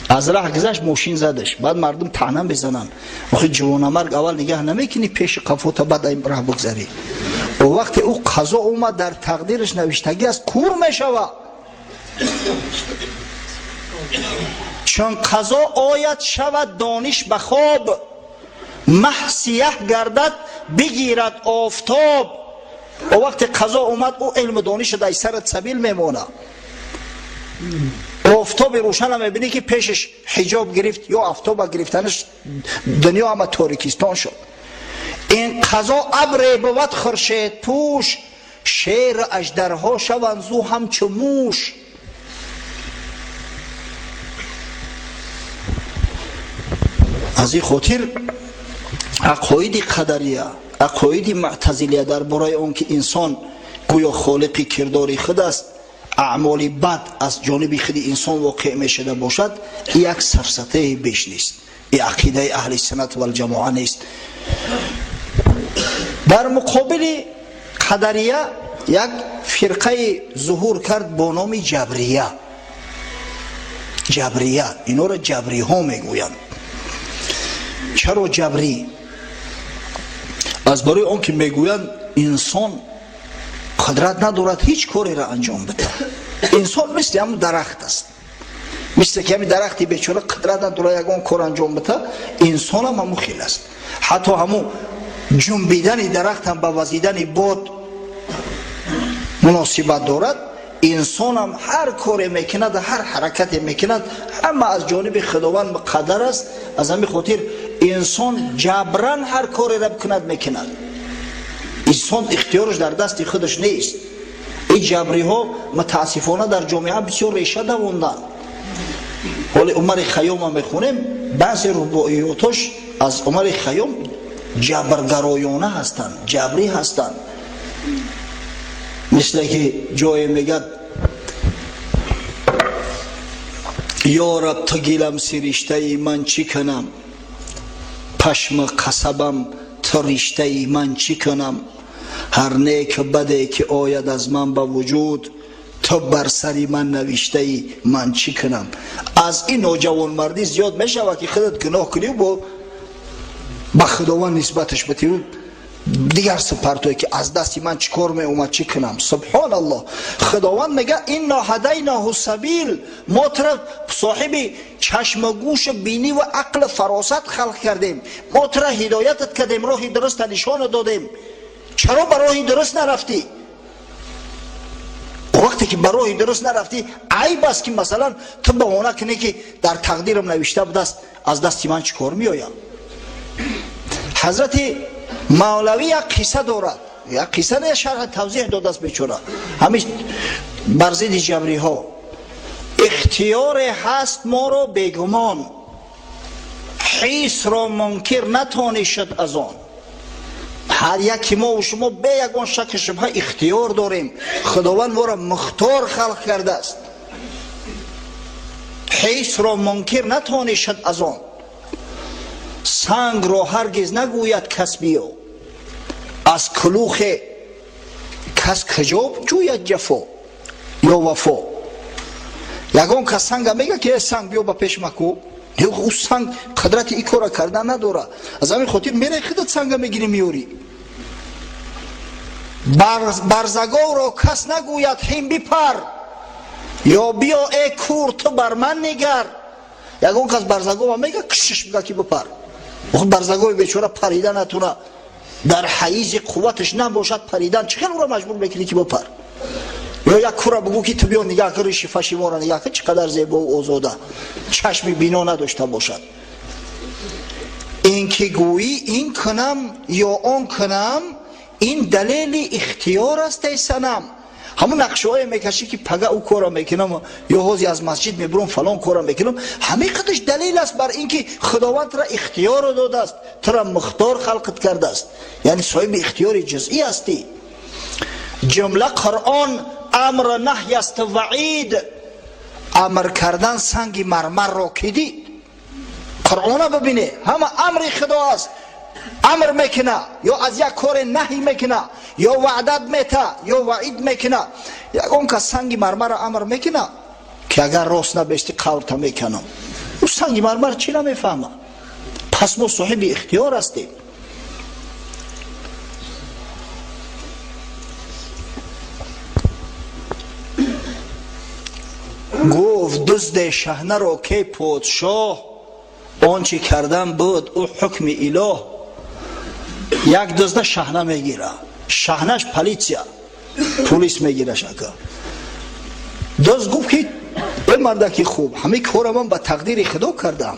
از راه گذشت ماشین زدش، بعد مردم طعنه میزنن. آخه جوانمرگ اول نگاه نمیکنی پیش قفوت بعد این راه بگذری. او وقتی او قضا اومد در تقدیرش نوشتگی است، کور میشود. چون قضا آید شود دانش به خواب، مه سیه گردد بگیرد آفتاب. او وقتی قضا اومد او علم دانش در سر سبیل میمونه. آفتاب روشن هم میبینی که پیشش حجاب گرفت یا آفتاب گرفتنش دنیا همه تاریکستان شد. این قضا ابر بود خورشید پوش، شیر اژدرها شوند زو همچو موش. از این خاطر عقاید قدریه، عقاید معتزلیه درباره اون که انسان گویا خالق کردار خود است، اعمال بد از جانب خود انسان واقع می شده باشد، یک سفسطه بیش نیست. این عقیده اهل سنت و الجماعه نیست. در مقابل قدریه یک فرقه ظهور کرد با نام جبریه. جبریه، اینا را جبری ها میگویند. چرا جبری؟ از برای آن که میگویند انسان قدرت ندارد هیچ کاری را انجام بده. انسان مثل همون درخت است، مثل که همین درختی بیچاره قدرت ندارد یگان کار انجام بده، انسان هم همون خیل است. حتی همون جنبیدن درخت هم به وزیدن باد مناسبت دارد. انسان هم هر کاری میکند، هر حرکتی میکند، همه از جانب خداوند مقدر است. از همین خاطر انسان جبران هر کاری را بکند میکند. انسان اختیارش در دست خودش نیست. Ин ҷабриҳо мутаассифона дар ҷомеа бисёр реша давонданд. Ҳоле Умари Хайёмро мехонем, баъзе рубоиётош аз Умари Хайём ҷабргароёна ҳастанд, ҷабрӣ ҳастанд. Мисле ки ҷое мегӯяд: ё раб, ту гилам сириштаи ман чӣ кунам, пашми қасабам ту риштаи ман чӣ кунам, ҳар нек баде ки ояд аз ман ба вуҷуд, ту бар сари ман навиштаи ман чӣ кунам. Аз ин ноҷавонмардӣ зиёд мешавад ки худат гуноҳ кунӣ, бо ба Худованд нисбаташ битӣ, дигар сипартое ки аз дасти ман чӣ кор меомад, чӣ кунам. Субҳоналлоҳ. Худованд мега: инна ҳадайнаҳу сабил, мо тура соҳиби чашму гӯшу бинӣ ва ақлу фаросат халқ кардем, мо тура ҳидоятат кардем, роҳи дуруста нишона додем, чаро ба роҳи дуруст нарафтӣ? Вақте ки ба роҳи дуруст нарафтӣ, айб аст ки масалан ту баҳона кунӣ ки дар тақдирам навишта будааст, аз дасти ман чӣ кор меояд. Ҳазрати Мавлавӣ як қисса дорад, як қисса не, шарҳ тавзеҳ додааст бечора, ҳамин бар зидди ҷабриҳо. Ихтиёре ҳаст моро бегумон, ҳисро мункир натонӣ шуд аз он. Ҳар яки мо ва шумо бе ягон шакку шубҳа ихтиёр дорем. Худованд моро мухтор халқ кардааст. Ҳисро мункир натонӣ шуд аз он. Сангро ҳаргиз нагӯяд кас биё, аз кулухе кас куҷо ҷӯяд ҷафо ё вафо. Ягон кас санга мега ки санг биё ба пеш маку, ӯ санг қудрати ин кора кардан надора. Аз ҳамин хотир мераи худат санга мегирӣ меёрӣ. Барзаговро кас нагӯяд ҳин бипар, ё биё э кур ту бар ман нигар. Ягон кас барзагова мега кишиш мега ки бипар. Барзагови бечора парида натуна, дар ҳаизи қувваташ набошад паридан, чӣ хел ӯро маҷбур мекунӣ ки бипар? Ё як кура бугӯ ки ту биё нигаҳ кун, риши фаши моро нигаҳ кун, чӣ қадар зебову озода, чашми бино надошта бошад. Ин ки гӯӣ ин кунам ё он кунам, ин далели ихтиёр аст эй санам. Ҳамун нақшаҳое мекашӣ ки пага ӯ кора мекунам ё ҳози аз масҷид мебурам фалон кора мекунам, ҳамин қадаш далел аст бар ин ки Худованд тура ихтиёрро додааст, тура мухтор халқат кардааст, яъне соҳиби ихтиёри ҷузъӣ ҳастӣ. Ҷумла Қуръон амр наҳй аст ваъид, амр кардан санги мармарро ки дид. Қуръона бибине, ҳама амри Худо аст, амр мекуна ё аз як коре наҳй мекуна ё ваъдат мета ё ваъид мекуна. Ягон кас санги мармарро амр мекуна ки агар рост набести қаврта мекунам, ӯ санги мармар чӣ намефаҳма? Пас мо соҳиби ихтиёр ҳастем. Гуфт дузде шаҳнаро ке подшоҳ, он чӣ кардан буд ӯ ҳукми илоҳ. Як дузда шаҳна мегира, шаҳнаш полиция, пулис мегира шака. Дузд гуфт ки э мардаки хуб, ҳамин кора ман ба тақдири Худо кардам,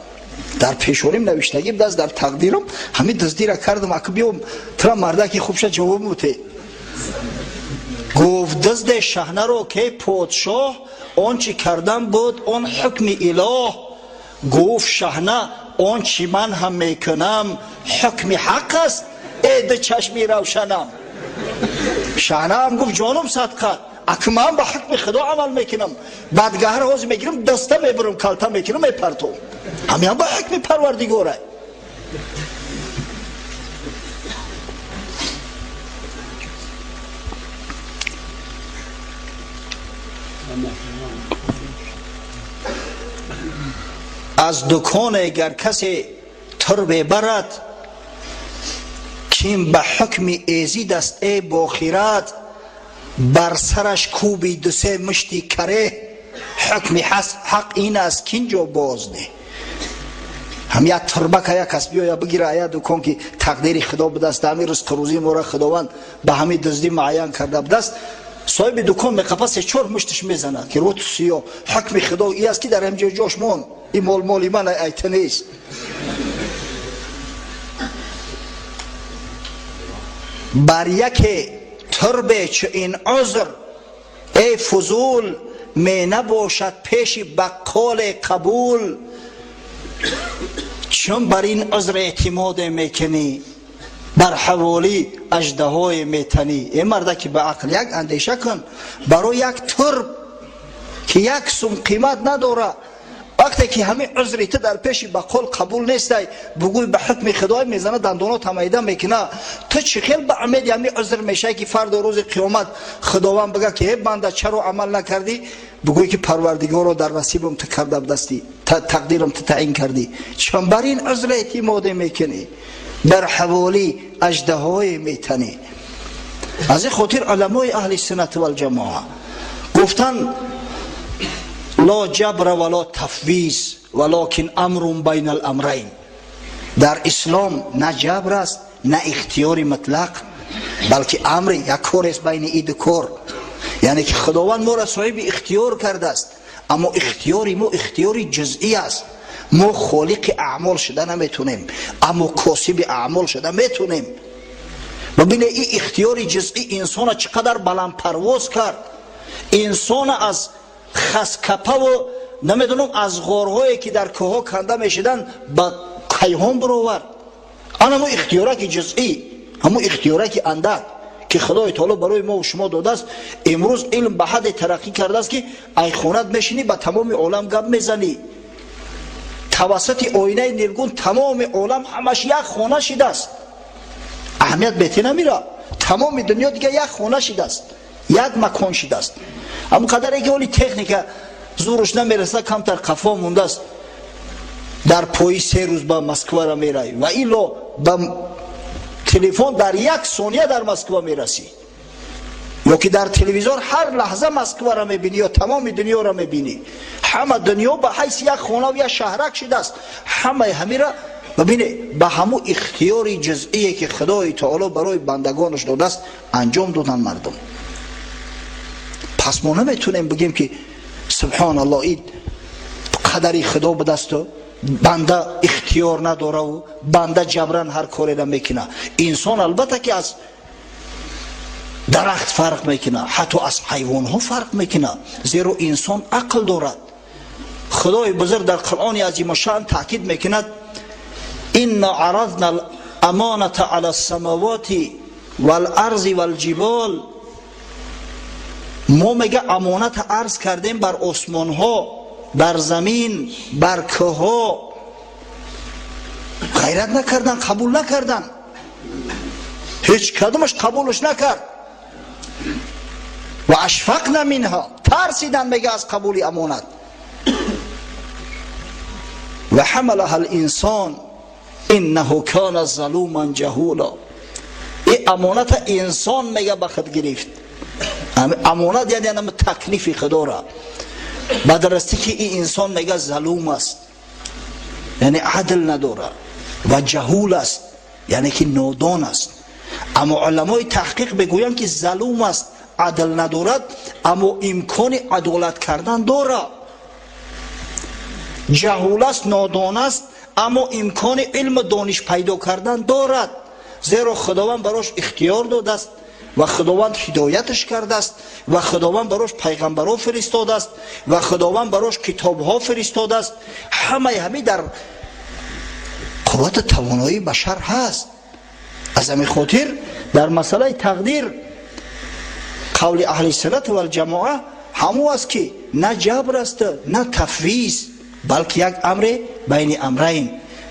дар пешоним навиштагим даст дар тақдирам, ҳамин дуздира кардам, аку биём тура мардаки хубша ҷавоб муте. Гуфт дузде шаҳнаро ке подшоҳ, он чӣ кардан буд он ҳукми илоҳ. Гуфт шаҳна он чӣ ман ҳам мекунам ҳукми ҳақ аст, э ду чашми равшанам. Шаҳнаам гуфт ҷонум садқат, аку ман ба ҳукми Худо амал мекунам, бадгаҳра ҳозир мегирам, даста мебурам, калта мекунам, мепартом, ҳамиам ба ҳукми Парвардигора. Аз дуконе гар касе турбе барад, ким ба ҳукми эзид аст э бохират, бар сараш кӯби дусе мушти каре, ҳукми ҳақ ин аст кинҷо бозне. Ҳам як турбака як кас биёя бигира ая дукон ки тақдири Худо будааст, ҳамин ризқу рӯзии моро Худованд ба ҳамин дуздӣ муайян карда будааст. Соҳиби дукон меқапа се-чор мушташ мезанад ки рӯ сиё, ҳукми Худо и аст ки дар ҳамин ҷо ҷош мон, ин мол моли ман айта нест. Бар яке турбе чу ин узр Эй фузул, ме набошад пеши баққол қабул. Чун бар ин узр эътимод мекунӣ, бар ҳаволӣ аждаҳое метанӣ. Эй мардаки ба ақл, як андеша кун, барои як турб ки як сум қимат надора, вақте ки ҳамин узри ту дар пеши баққол қабул нестай, бугӯй ба ҳукми худой мезана, дандонот ҳамайда мекуна. Ту чӣ хел ба умеди ҳамин узр мешавӣ, ки фардо рӯзи қиёмат Худованд бигӯяд, ки э банда, чаро амал накардӣ? Бугӯй, ки Парвардигоро, дар насибам ту карда будастӣ, тақдирам ту таъин кардӣ. Чун бар ин узр эътимоде мекунӣ, дар ҳаволӣ аждаҳое метанӣ. Аз ин хотир уламои аҳли суннат валҷамоа гуфтанд: ла ҷабра вала тафвиз, валокин амрун байна аламрайн. Дар ислом на ҷабр аст, на ихтиёри мутлақ, балки амри як корест байни и ду кор. Яъне ки Худованд моро соҳиби ихтиёр кардааст, аммо ихтиёри мо ихтиёри ҷузъӣ аст. Мо холиқи аъмол шуда наметунем, аммо косиби аъмол шуда метунем. Бибине, ин ихтиёри ҷузъӣ инсона чӣ қадар баландпарвоз кард, инсона аз хаскапаву, намедонам, аз ғорҳое ки дар кӯҳҳо канда мешуданд, ба кайҳон баровард. Ана ҳамо ихтиёраки ҷузъӣ, ҳамо ихтиёраки андак, ки Худои таоло барои мо шумо додааст. Имрӯз илм ба ҳадде тараққӣ кардааст, ки ай хонат мешинӣ, ба тамоми олам гап мезанӣ. Тавассути оинаи нилгун тамоми олам ҳамаш як хона шидааст. Аҳамият бете намира, тамоми дунё дига як хона шидааст, як макон шидааст. Ҳамон қадаре ки оли техника зуруш намераса, камтар қафо мондааст, дар пои 3 рӯз ба Москвара меравӣ ва ило ба телефон дар як сония дар Москва мерасӣ, ё ки дар телевизор ҳар лаҳза Москвара мебинӣ ё тамоми дунёро мебинӣ. Ҳама дунё ба ҳайси як хонаву як шаҳрак шидааст. Ҳамаи ҳамира бибине, ба ҳамун ихтиёри ҷузъие, ки Худои таоло барои бандагонаш додааст, анҷом додан мардум. Пас мо наметунем бигем, ки субҳоналло, ин қадари Худо будасту банда ихтиёр надораву банда ҷабран ҳар кореро мекуна. Инсон албатта ки аз дарахт фарқ мекуна, ҳатто аз ҳайвонҳо фарқ мекуна, зеро инсон ақл дорад. Худои бузург дар Қуръони азимушшаън таъкид мекунад: инна арадна аманата ала самавати валарзи валҷибол. Мо, мега, амоната арз кардем бар осмонҳо, бар замин, бар кӯҳҳо. Ғайрат накардан, қабул накардан, ҳеҷ кадомаш қабулш накард. Ва ашфақна минҳа, тарсидан, мега, аз қабули амонат. Ва ҳамалаҳа линсон иннаҳу кана залуман ҷаҳула. И амоната инсон, мега, ба худ гирифт. Амонат яъне ана таклифи Худора. Ба дарастӣ ки ин инсон, мега, залум аст, яъне адл надора, ва ҷаҳул аст, яъне ки нодон аст. Аммо уламои таҳқиқ мегӯянд, ки залум аст, адл надорад, аммо имкони адолат кардан дорад. Ҷаҳул аст, нодон аст, аммо имкони илму дониш пайдо кардан дорад, зеро Худованд барош ихтиёр додааст ва Худованд ҳидояташ кардааст, ва Худованд барош пайғамбарҳо фиристодааст, ва Худованд барош китобҳо фиристодааст. Ҳамаи ҳамин дар қуввату тавоноии башар ҳаст. Аз ҳамин хотир дар масъалаи тақдир қавли аҳли суннат валҷамоа ҳамон аст, ки на ҷабр аст, на тафвиз, балки як амре байни амрайн.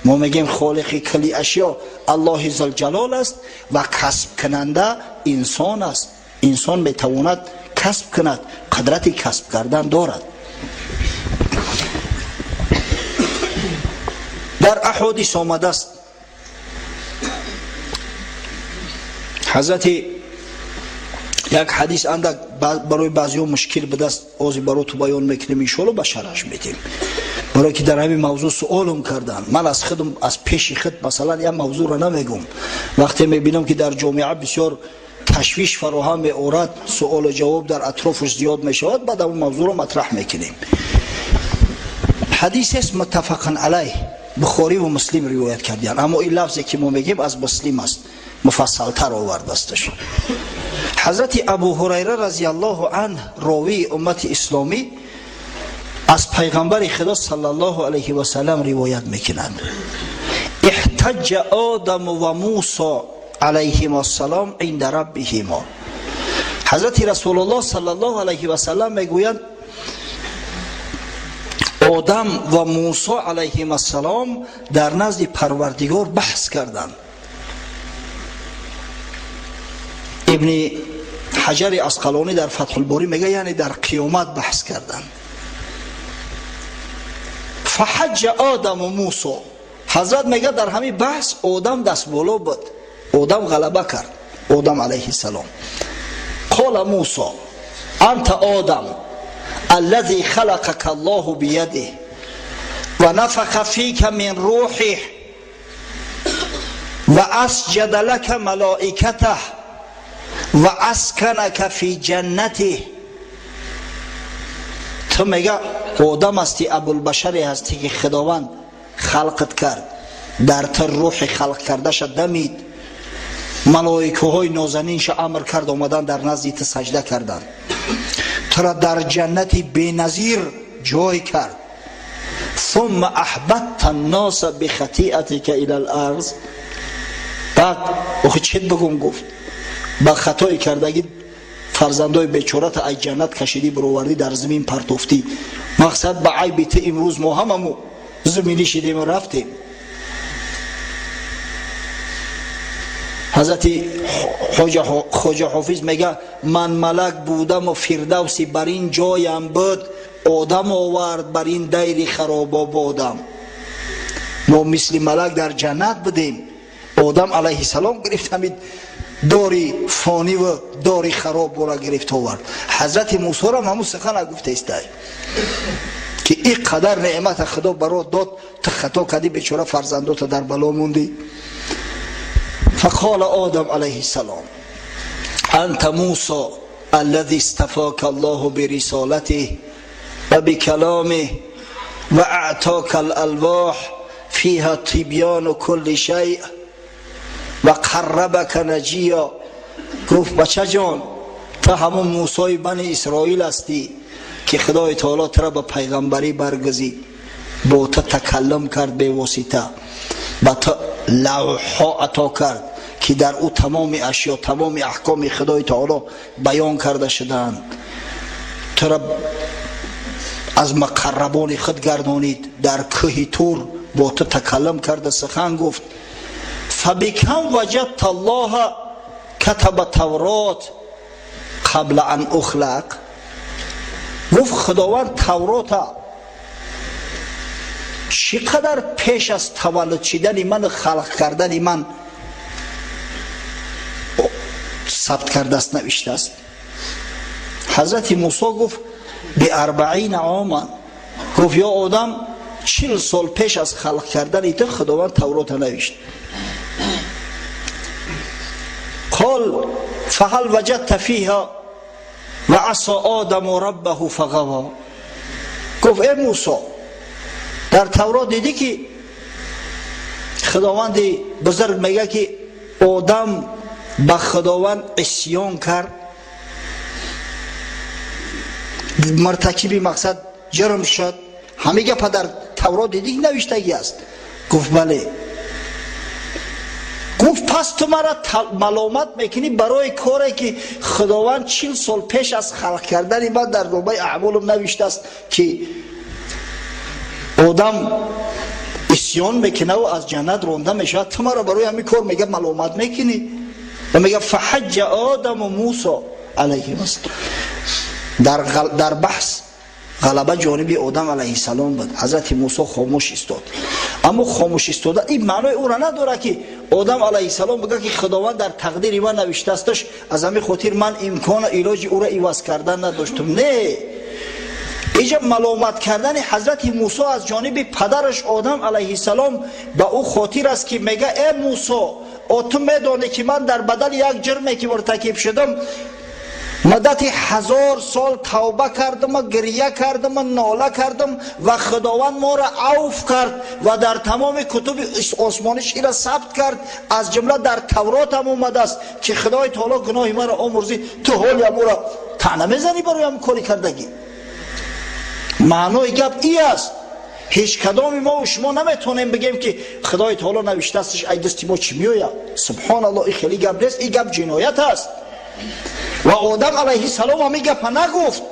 Мо мегӯем, холиқи кулли ашё Аллоҳи зулҷалол аст ва касбкунанда инсон аст. Инсон метавонад касб кунад, қудрати касб кардан дорад. Дар аҳодис омадааст, ҳазрати як ҳадис андак барои баъзеҳо мушкил будааст, ози бароту баён мекунем, иншоалло, ба шарҳаш медиҳем, барое ки дар ҳамин мавзӯъ суолум кардан. Ман аз худам, аз пеши худ, масалан, як мавзӯъро намегум. Вақте мебинам, ки дар ҷомеа бисёр ташвиш фароҳам меорад, суолу ҷавоб дар атрофаш зиёд мешавад, баъд ҳамон мавзӯъро матраҳ мекунем. Ҳадисест муттафақан алайҳ, Бухориву Муслим ривоят кардиянд, аммо ин лафзе, ки мо мегӯем, аз Муслим аст, муфассалтар овардаасташ. Ҳазрати Абу Ҳурайра разияллоҳу анҳ, ровии уммати исломӣ, аз пайғамбари Худо саллаллоҳу алайҳи васаллам ривоят мекунанд: احتج آدم و موسی علیهما السلام عند ربهما. Ҳазрати Расулуллоҳ саллаллоҳу алайҳи васаллам мегӯянд: Одам ва Мусо алайҳим ассалом дар назди Парвардигор баҳс карданд. Ибни Ҳаҷари Асқалонӣ дар Фатҳулборӣ мегӯяд, яъне дар қиёмат баҳс карданд. Фаҳаҷҷа Одаму Мусо. Ҳазрат мегӯяд, дар ҳамин баҳс Одам даст боло буд, Одам ғалаба кард, Одам алайҳиссалом. Қола Мусо: анта Одам аллази халақака Аллоҳу биядиҳ ва нафаха фика мин рӯҳиҳ ва асҷада лака малоикатаҳ ва асканака фи ҷаннатиҳ. Ту, мега, Одам ҳастӣ, абулбашаре ҳастӣ, ки Худованд халқат кард, дар ту рӯҳи халқ кардаша дамид, малоикаҳои нозанинша амр кард, омадан дар назди ту саҷда карданд, тура дар ҷаннати беназир ҷой кард. Сумма аҳбадта нноса бихатиатика ила ларз. Баъд охи чит бигум, гуфт, ба хатои кардагӣ фарзандои бечората аз ҷаннат кашидӣ, бировардӣ, дар замин партофтӣ. Мақсад, ба айби ту имрӯз мо ҳамаму заминӣ шидему рафтем. Ҳазрати Хоҷа Ҳофиз мега: ман малак будаму фирдавси бар ин ҷоям буд, Одам овард бар ин дайри харобободам. Мо мисли малак дар ҷаннат будем, Одам алайҳиссалом гирифт ҳамин дори фониву дори харобора гирифт овард. Ҳазрати Мусорам ҳамун сухана гуфтаистай, ки ин қадар неъмата Худо барот дод, ту хато кардӣ, бечора фарзандота дар бало мондӣ. فقال آدم عليه السلام: أنت موسى الذي اصطفاك الله برسالته وبكلامه وأعطاك الألواح فيها تبيان كل شيء وقربك نجيا. گفت: بچه جان، تو همون موسای بنی اسرائیل هستی که خدای تعالی تو را به پیغمبری برگزید، با تو تکلم کرد به واسطه، ба ту лавҳҳо ато кард, ки дар ӯ тамоми ашё, тамоми аҳкоми Худои таоло баён карда шудаанд, тура аз муқаррабони худ гардонид, дар кӯҳи Тур бо ту такаллум карда сухан гуфт. Фабикам ваҷадта Аллоҳа катаба Таврот қабла ан ухлақ? Гуфт: Худованд Таврота чӣ қадар пеш аз таваллуд шидани ману халқ кардани ман сабт кардааст, навиштааст? Ҳазрати Мусо гуфт: биарбаина оман. Гуфт: ё Одам, 40 сол пеш аз халқ кардани ту Худованд Таврота навишт. Қол: фаҳал ваҷадта фиҳа ва асо одаму раббаҳу фағаво? Гуфт: э Мусо, дар Таврот дидӣ, ки Худованди бузург мега, ки Одам ба Худованд исён кард, муртакиби, мақсад, ҷурм шуд? Ҳамин гапа дар Таврот дидӣ, навиштагӣ аст? Гуфт: бале. Гуфт: пас ту мара маломат мекунӣ барои коре, ки Худованд 40 сол пеш аз халқ кардани ман дар номаи аъмолам навиштааст, ки Одам исён мекунаву аз ҷаннат ронда мешавад. Ту маро барои ҳамин кор, мега, маломат мекунӣ? Ва мега: фаҳаҷҷа одаму Мусо алайҳим. Дар баҳс ғалаба ҷониби Одам алайҳиссалом буд. Ҳазрати Мусо хомӯш истод. Аммо хомӯш истода ин маънои ӯро надорад, ки Одам алайҳиссалом бигӯяд, ки Худованд дар тақдири ман навиштаасташ, аз ҳамин хотир ман имкону илоҷи ӯро иваз кардан надоштам. Не, иҷа маломат кардани ҳазрати Мусо аз ҷониби падараш Одам алайҳиссалом ба ӯ хотир аст, ки мега: э Мусо, о ту медонӣ, ки ман дар бадали як ҷирме, ки муртакиб шудам. Муддати 1000 сол тавба кардам ва гиря кардам ва нола кардам ва Худованд моро авф кард ва дар тамоми кутуби осмониш ира сабт кард, аз ҷумла дар Таврот ҳам омадааст ки Худои таоло гуноҳи маро омӯрзид. Ту ҳоли амуро таъна мезанӣ барои ҳам кори кардагӣ? Маънои гап и аст, ҳеҷ кадоми мо ва шумо наметавонем бигем ки Худои таоло навиштаастш, ай дасти мо чӣ меояд? Субҳоналлоҳ, ин хеле гап нест, ин гап ҷиноят аст. Ва Одам алайҳиссалом ҳамин гапа нагуфт,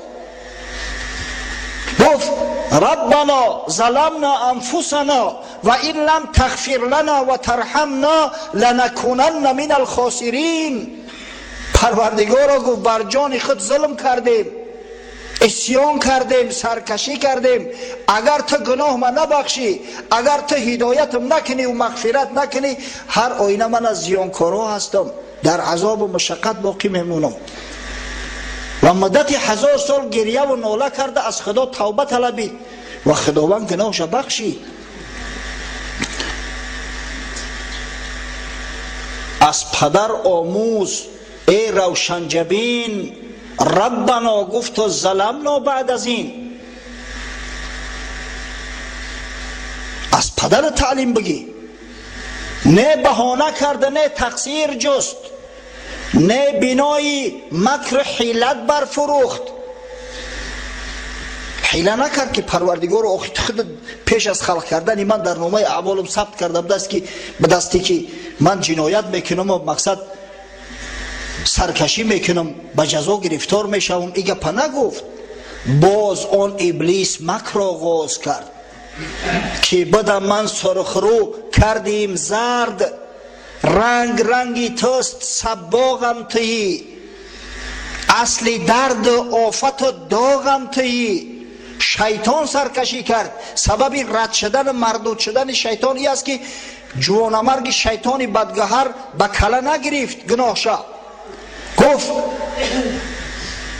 гуфт раббана заламна анфусана ва ин лам тағфир лана ва тарҳамна ланакунанна мин алхосирин. Парвардигоро, гуфт, бар ҷони худ зулм кардем, исён кардем, саркашӣ кардем. Агар ту гуноҳ ма набахшӣ, агар ту ҳидоятам накунӣ ва мағфират накунӣ, ҳар оина ман аз зиёнкорҳо ҳастам, дар азобу мушаққат боқӣ мемонам. Ва муддати 1000 сол гиря ва нола карда аз Худо тавба талабид ва Худованд гуноҳша бахшид. Аз падар омӯз, эй равшанҷабин, раббано гуфту заламно баъд аз ин. Аз падар таълим бигӣ, не баҳона карда, не тақсир ҷуст, не бинои макру ҳилат барфурӯхт. Ҳила накард ки Парвардигоро, охи ту худ пеш аз халқ кардани ман дар номаи аъмолам сабт карда будааст ки ба дасте ки ман ҷиноят мекунам ва мақсад саркашӣ мекунам, ба ҷазо гирифтор мешавам. И гапа нагуфт. Боз он иблис макр оғоз кард ки бада ман сурхрӯ кардим зард, ранг ранги туст, саббоғам туӣ, асли дарду офату доғам туӣ. Шайтон саркашӣ кард. Сабаби рад шудану мардуд шудани шайтон и аст ки ҷувонамарги шайтони бадгаҳар ба кала нагирифт гуноҳша. Гуфт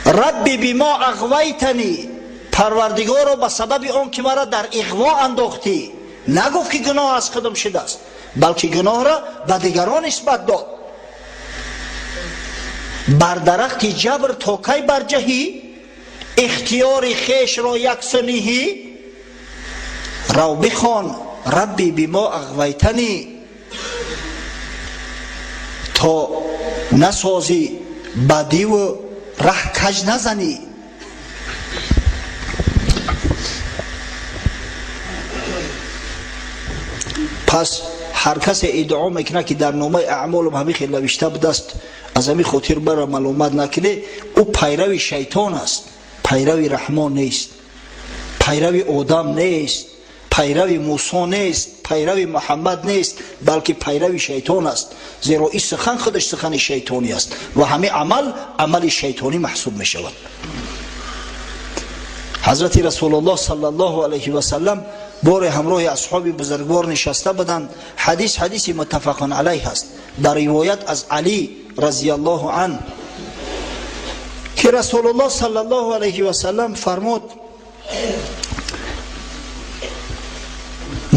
рабби бимо ағвайтани, Парвардигоро, ба сабаби он ки маро дар иғво андохтӣ. Нагуфт ки гуноҳ аз худам шудааст, балки гуноҳро ба дигарон нисбат дод. Бар дарахти ҷабр то кай барҷаҳӣ, ихтиёри хешро яксуниҳӣ? Рав бихон рабби бимо ағвайтани, то насозӣ бадиву раҳ каҷ назанӣ. Пас ҳар касе иддао мекунад ки дар номаи аъмолам ҳамин хел навишта будааст, аз ҳамин хотир бара маломат накунӣ, ӯ пайрави шайтон аст, пайрави Раҳмон нест, пайрави Одам нест, пайрави Мусо нест, пайрави Муҳаммад нест, балки пайрави шайтон аст. Зеро ин сухан худаш сухани шайтонӣ аст ва ҳамин амал амали шайтонӣ маҳсуб мешавад. Ҳазрати Расулуллоҳ саллаллоҳу алайҳи васаллам боре ҳамроҳи асҳоби бузургвор нишаста буданд. Ҳадис ҳадиси муттафақун алайҳ аст, дар ривоят аз Алӣ разияллоҳу ан ки Расулуллоҳ саллаллоҳу алайҳи васаллам фармуд: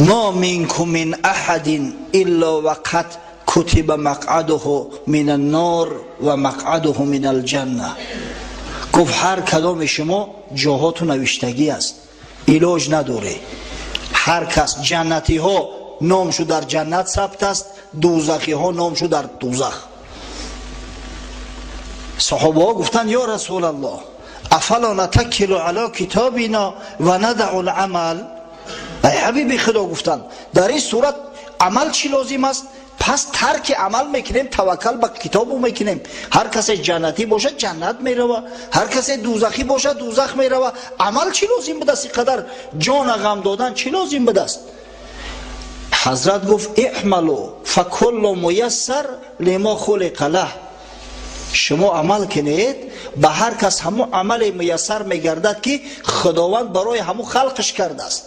ма минкум мин аҳадин илла вақад кутиба мақъадуҳу мин аннор ва мақъадуҳу мин алҷанна. Гуфт ҳар кадоми шумо ҷоҳоту навиштагӣ аст, илоҷ надоре. Ҳар кас ҷаннатиҳо номшу дар ҷаннат сабт аст, дӯзахиҳо номшу дар дӯзах. Саҳобаҳо гуфтанд: ё Расулаллоҳ, афало натаккилу ало китобина ва надау ламал? Ай ҳабиби Худо, гуфтанд, дар ин сурат амал чӣ лозим аст? Пас тарки амал мекунем, таваккал ба китобу мекунем. Ҳар касе ҷаннатӣ бошад, ҷаннат мерава, ҳар касе дӯзахӣ бошад, дӯзах мерава. Амал чӣ лозим будааст? Ин қадар ҷона ғам додан чӣ лозим будааст? Ҳазрат гуфт: иъмалу факуллу муяссар лимо хулиқа лаҳ. Шумо амал кунед, ба ҳар кас ҳамун амале муяссар мегардад ки Худованд барои ҳамун халқиш кардааст.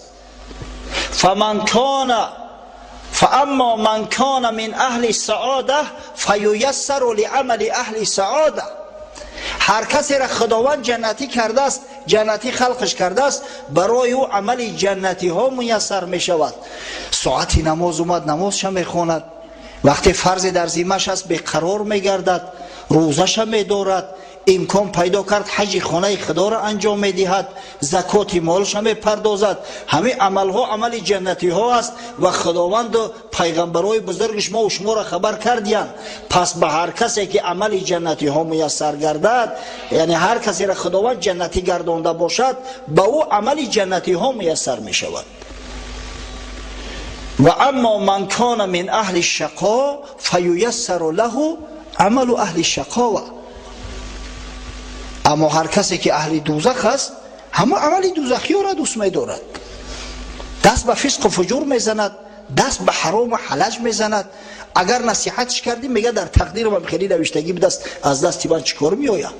Фаман кона фааммо ман кона мин аҳли саода фаюяссару лиамали аҳли саода. Ҳар касеро Худованд ҷаннатӣ кардааст, ҷаннатӣ халқиш кардааст, барои ӯ амали ҷаннатиҳо муяссар мешавад. Соати намоз омад, намозша мехонад. Вақте фарзе дар зиммаш аст, беқарор мегардад, рӯзаша медорад. имкон пайдо кард, ҳаҷи хонаи худоро анҷом медиҳад, закоти молашро мепардозад. Ҳамин амалҳо амали ҷаннатиҳо аст ва худованду пайғамбарҳои бузургиш мо шуморо хабар кардиянд. Пас ба ҳар касе ки амали ҷаннатиҳо муяссар гардад, яъне ҳар касеро худованд ҷаннатӣ гардонда бошад, ба ӯ амали ҷаннатиҳо муяссар мешавад. Ва аммо ман кана мин аҳли шақо фаюяссару лаҳу амалу аҳли шақова. Аммо ҳар касе ки аҳли дӯзах аст, ҳама амали дӯзахиёро дӯст медорад, даст ба фисқу фуҷур мезанад, даст ба ҳарому ҳалаҷ мезанад. Агар насиҳатш кардӣ, мега дар тақдирам хеле навиштагӣ будаст, аз дасти ман чӣ кор меояд?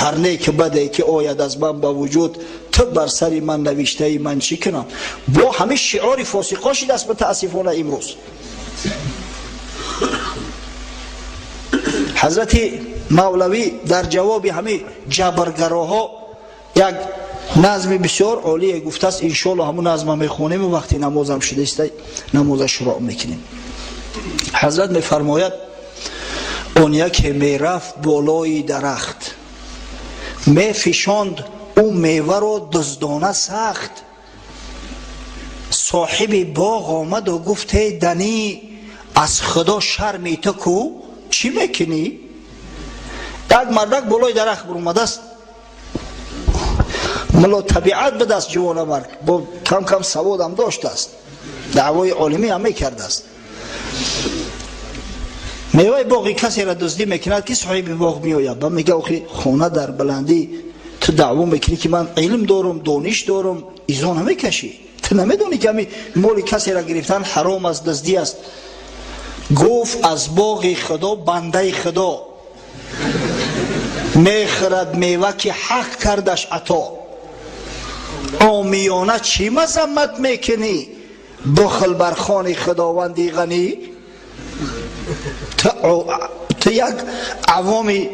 Ҳар неки баде ки ояд аз ман ба вуҷуд, ту бар сари ман навиштаи ман чӣ кунам? Бо ҳамин шиори фосиқо шидаст мутаассифона имрӯз. Ҳазрати Мавлавӣ дар ҷавоби ҳамин ҷабргароҳо як назми бисёр олие гуфтааст. Иншоалло ҳамун назма мехонем ва вақти намозам шудааст намоза шуроъ мекунем. Ҳазрат мефармояд: он яке мерафт болои дарахт, мефишонд ӯ меваро дуздона сахт. Соҳиби боғ омаду гуфт: эй данӣ, аз худо шарми ту ку, чӣ мекунӣ? Як мардак болои дарахт буромадааст, мулло табиат будаст, ҷавонамард, бо кам кам саводам доштааст, даъвои олимӣ ҳам мекардааст. Меваи боғи касеро дуздӣ мекунад, ки соҳиби боғ меояд ба мега: охи, хона дар баландӣ, ту даъво мекунӣ ки ман илм дорум, дониш дорум, изо намекашӣ, ту намедонӣ ки ҳами моли касеро гирифтан ҳаром аст, дуздӣ аст? Гуфт: аз боғи худо бандаи худо мехӯрад мева, ки ҳақ кардаш ато. Омиёна чӣ мазаммат мекунӣ, бухл бар хони худованди ғанӣ? Ту як авоми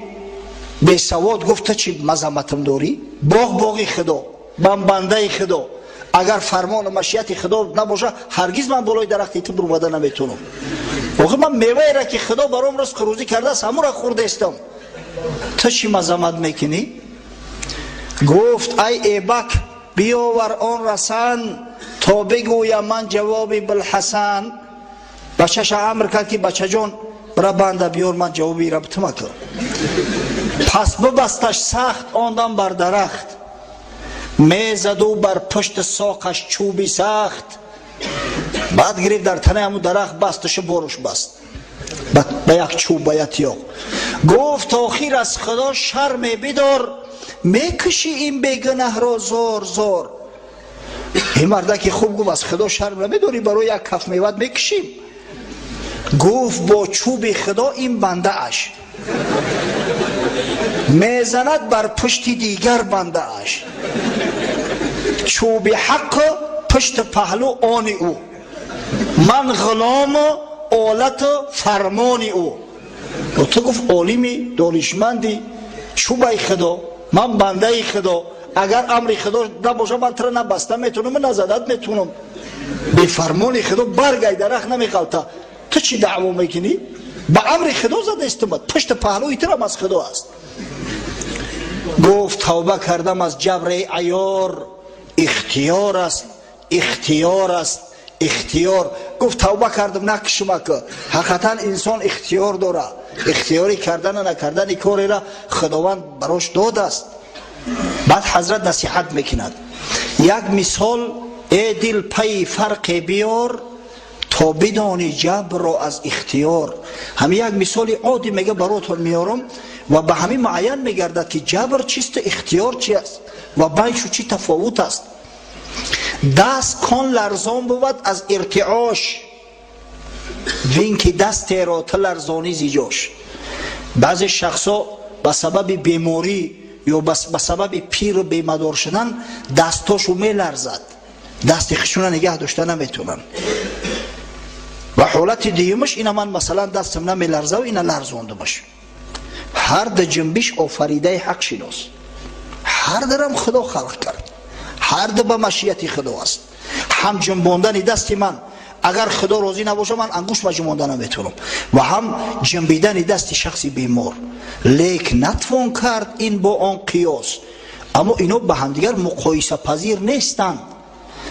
бесавод, гуфт, ту чӣ мазамматам дорӣ? Боғ боғи худо, ман бандаи худо, агар фармону машияти худо набошад, ҳаргиз ман болои дарахти ту бурмада наметавонам. Охир ман меваеро ки худо баром ризқу рӯзӣ кардааст, ҳамонро хӯрдаистам, ту чӣ мазаммат мекунӣ? Гуфт: ай эбак, биёвар он расан, то бигӯям ман ҷавоби Булҳасан. Бачаша амр кард ки бачаҷон, бира банда биёр, ман ҷавоби ира битума кун. Пас бибасташ сахт он дам бар дарахт, мезаду бар пушти соқаш чӯби сахт. Баъд гирифт, дар танаи ҳамун дарахт басташу боруш баст ба як чӯб, ба як тиёқ. Гуфт: охир аз худо шарме бидор, мекушӣ ин бегунаҳро зор зор. Ин мардаки хуб гуфт: аз худо шарм намедорӣ, барои як каф меват мекушим? Гуфт: бо чӯби худо ин бандааш мезанад бар пушти дигар бандааш, чӯби ҳаққу пушти паҳлӯ они ӯ, ман ғулому олату фармони ӯ. Ту, гуфт, олими донишманди, чӯбаи худо, ман бандаи худо, агар амри худо набошад, ман туро на баста метавонам, на задат метавонам. Бефармони худо баргай дарахт намеғалта, ту чӣ даъво мекунӣ? Ба амри худо задаистумад, пушти паҳлӯи турам аз худо аст. Гуфт: тавба кардам аз ҷабри аёр, ихтиёр аст, ихтиёр аст, ихтиёр. Гуфт: тавба кардам, накушумака. Ҳақиқатан инсон ихтиёр дорад, ихтиёри кардану накардани корера худованд барош додааст. Баъд ҳазрат насиҳат мекунад: як мисол, э дил, пайи фарқе биёр, то бидони ҷабрро аз ихтиёр. Ҳамин як мисоли оддӣ, мега, баротон меорам ва ба ҳамин муайян мегардад, ки ҷабр чисту ихтиёр чи аст ва байшу чӣ тафовут аст. Даст кон ларзон бувад аз иртиош, вин ки дастеро ту ларзонӣ зиҷош. Баъзе шахсҳо ба сабаби беморӣ ё ба сабаби пиру бемадор шудан дастҳошу меларзад, дасти хишуна нигаҳ дошта наметавонанд. Ва ҳолати дуюмаш ина: ман, масалан, дастам намеларзаву ина ларзондумаш. Ҳар ду ҷунбиш офаридаи ҳақ шинос, ҳар дурам худо халқ кард, ҳар ду ба машияти худо аст. Ҳам ҷунбондани дасти ман Агар Худо розӣ набошад, ман ангушт ба ҷунбонда наметавонам. Ва ҳам ҷунбидани дасти шахси бемор. Лек натвон кард ин бо он қиёс. Аммо ино ба ҳамдигар муқоисапазир нестанд.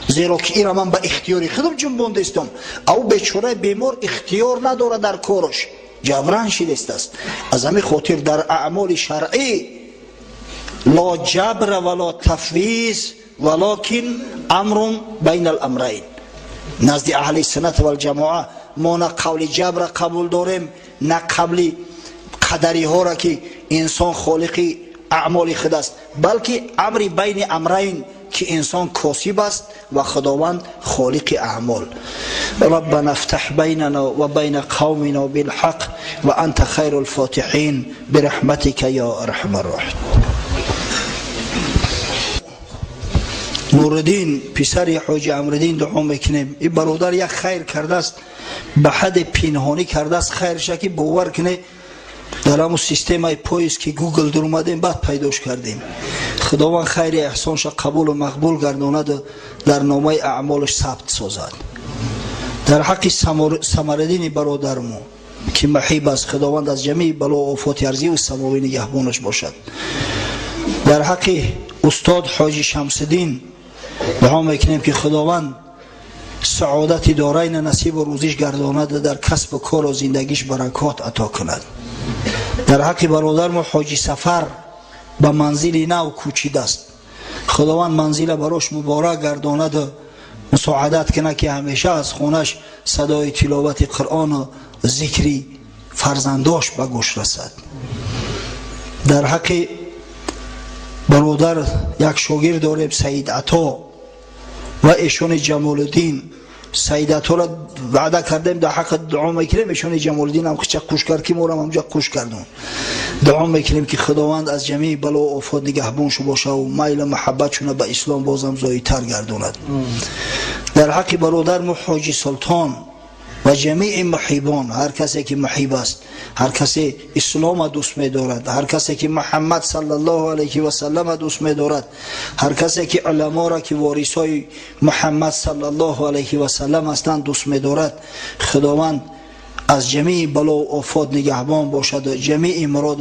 Зеро ки инро ман ба ихтиёри худам ҷунбондастам, ав бечораи бемор ихтиёр надорад дар кораш, ҷабран шидастааст. Аз ҳамин хотир дар аъмоли шаръӣ ла ҷабра вала тафвиз, валакин амрун байна ал-амрайн. Назди аҳли суннат вал-ҷамоа мо на қавли ҷабра қабул дорем, на қавли қадариҳоро, ки инсон холиқи аъмоли худ аст, балки амри байни амрайн, ки инсон косиб аст ва Худованд холиқи аъмол. ربنا افتح بيننا وبين قومنا بالحق وأنت خير الفاتحين برحمتك يا أرحم الراحمين. Нуриддин писари ҳоҷи Амриддин дуо мекунем. Ин бародар як хайр кардааст, ба ҳадди пинҳонӣ кардааст хайрша, ки бовар кунед, дар ҳамун системаи поиск ки Гугл дуромадем, баъд пайдош кардем. Худованд хайри эҳсонша қабулу мақбул гардонаду дар номаи аъмолаш сабт созад. Дар ҳаққи Самариддини бародармо, ки маҳиб аст, Худованд аз ҷамеи бало офоти арзиву самовӣ нигаҳбонаш бошад. Дар ҳаққи устод ҳоҷи Шамсиддин дуо мекунем, ки Худованд саодати дорайна насибу рӯзиш гардонаду дар касбу кору зиндагиш баракот ато кунад. Дар ҳаққи бародармо ҳоҷи Сафар, ба манзили нав кӯчидааст, Худованд манзила барош муборак гардонаду мусоадат кунад, ки ҳамеша аз хонаш садои тиловати Қуръону зикри фарзандош ба гӯш расад. Дар ҳаққи бародар як шогирд дорем, Саид Ато ва эшони Ҷамолиддин. Саид Аторо ваъда кардем, дар ҳаққи дуо мекунем. Эшони Ҷамолиддин ҳам хича қуш кард, ки морам ҳамҷа қуш кардум. Дуо мекунем, ки Худованд аз ҷамеи бало офот нигаҳбоншу бошаву майлу муҳаббатшуна ба ислом бозам зоидтар гардонад. Дар ҳаққи бародармо ҳоҷи Султон ва ҷамеи муҳибон, ҳар касе ки муҳиб аст, ҳар касе ислома дӯст медорад, ҳар касе ки Муҳаммад саллаллоҳу алайҳи васаллама дӯст медорад, ҳар касе ки уламоро, ки ворисҳои Муҳаммад саллаллоҳу алайҳи васаллам ҳастанд, дӯст медорад, Худованд аз ҷамеи бало офот нигаҳбон бошад, ҷамеи мурод.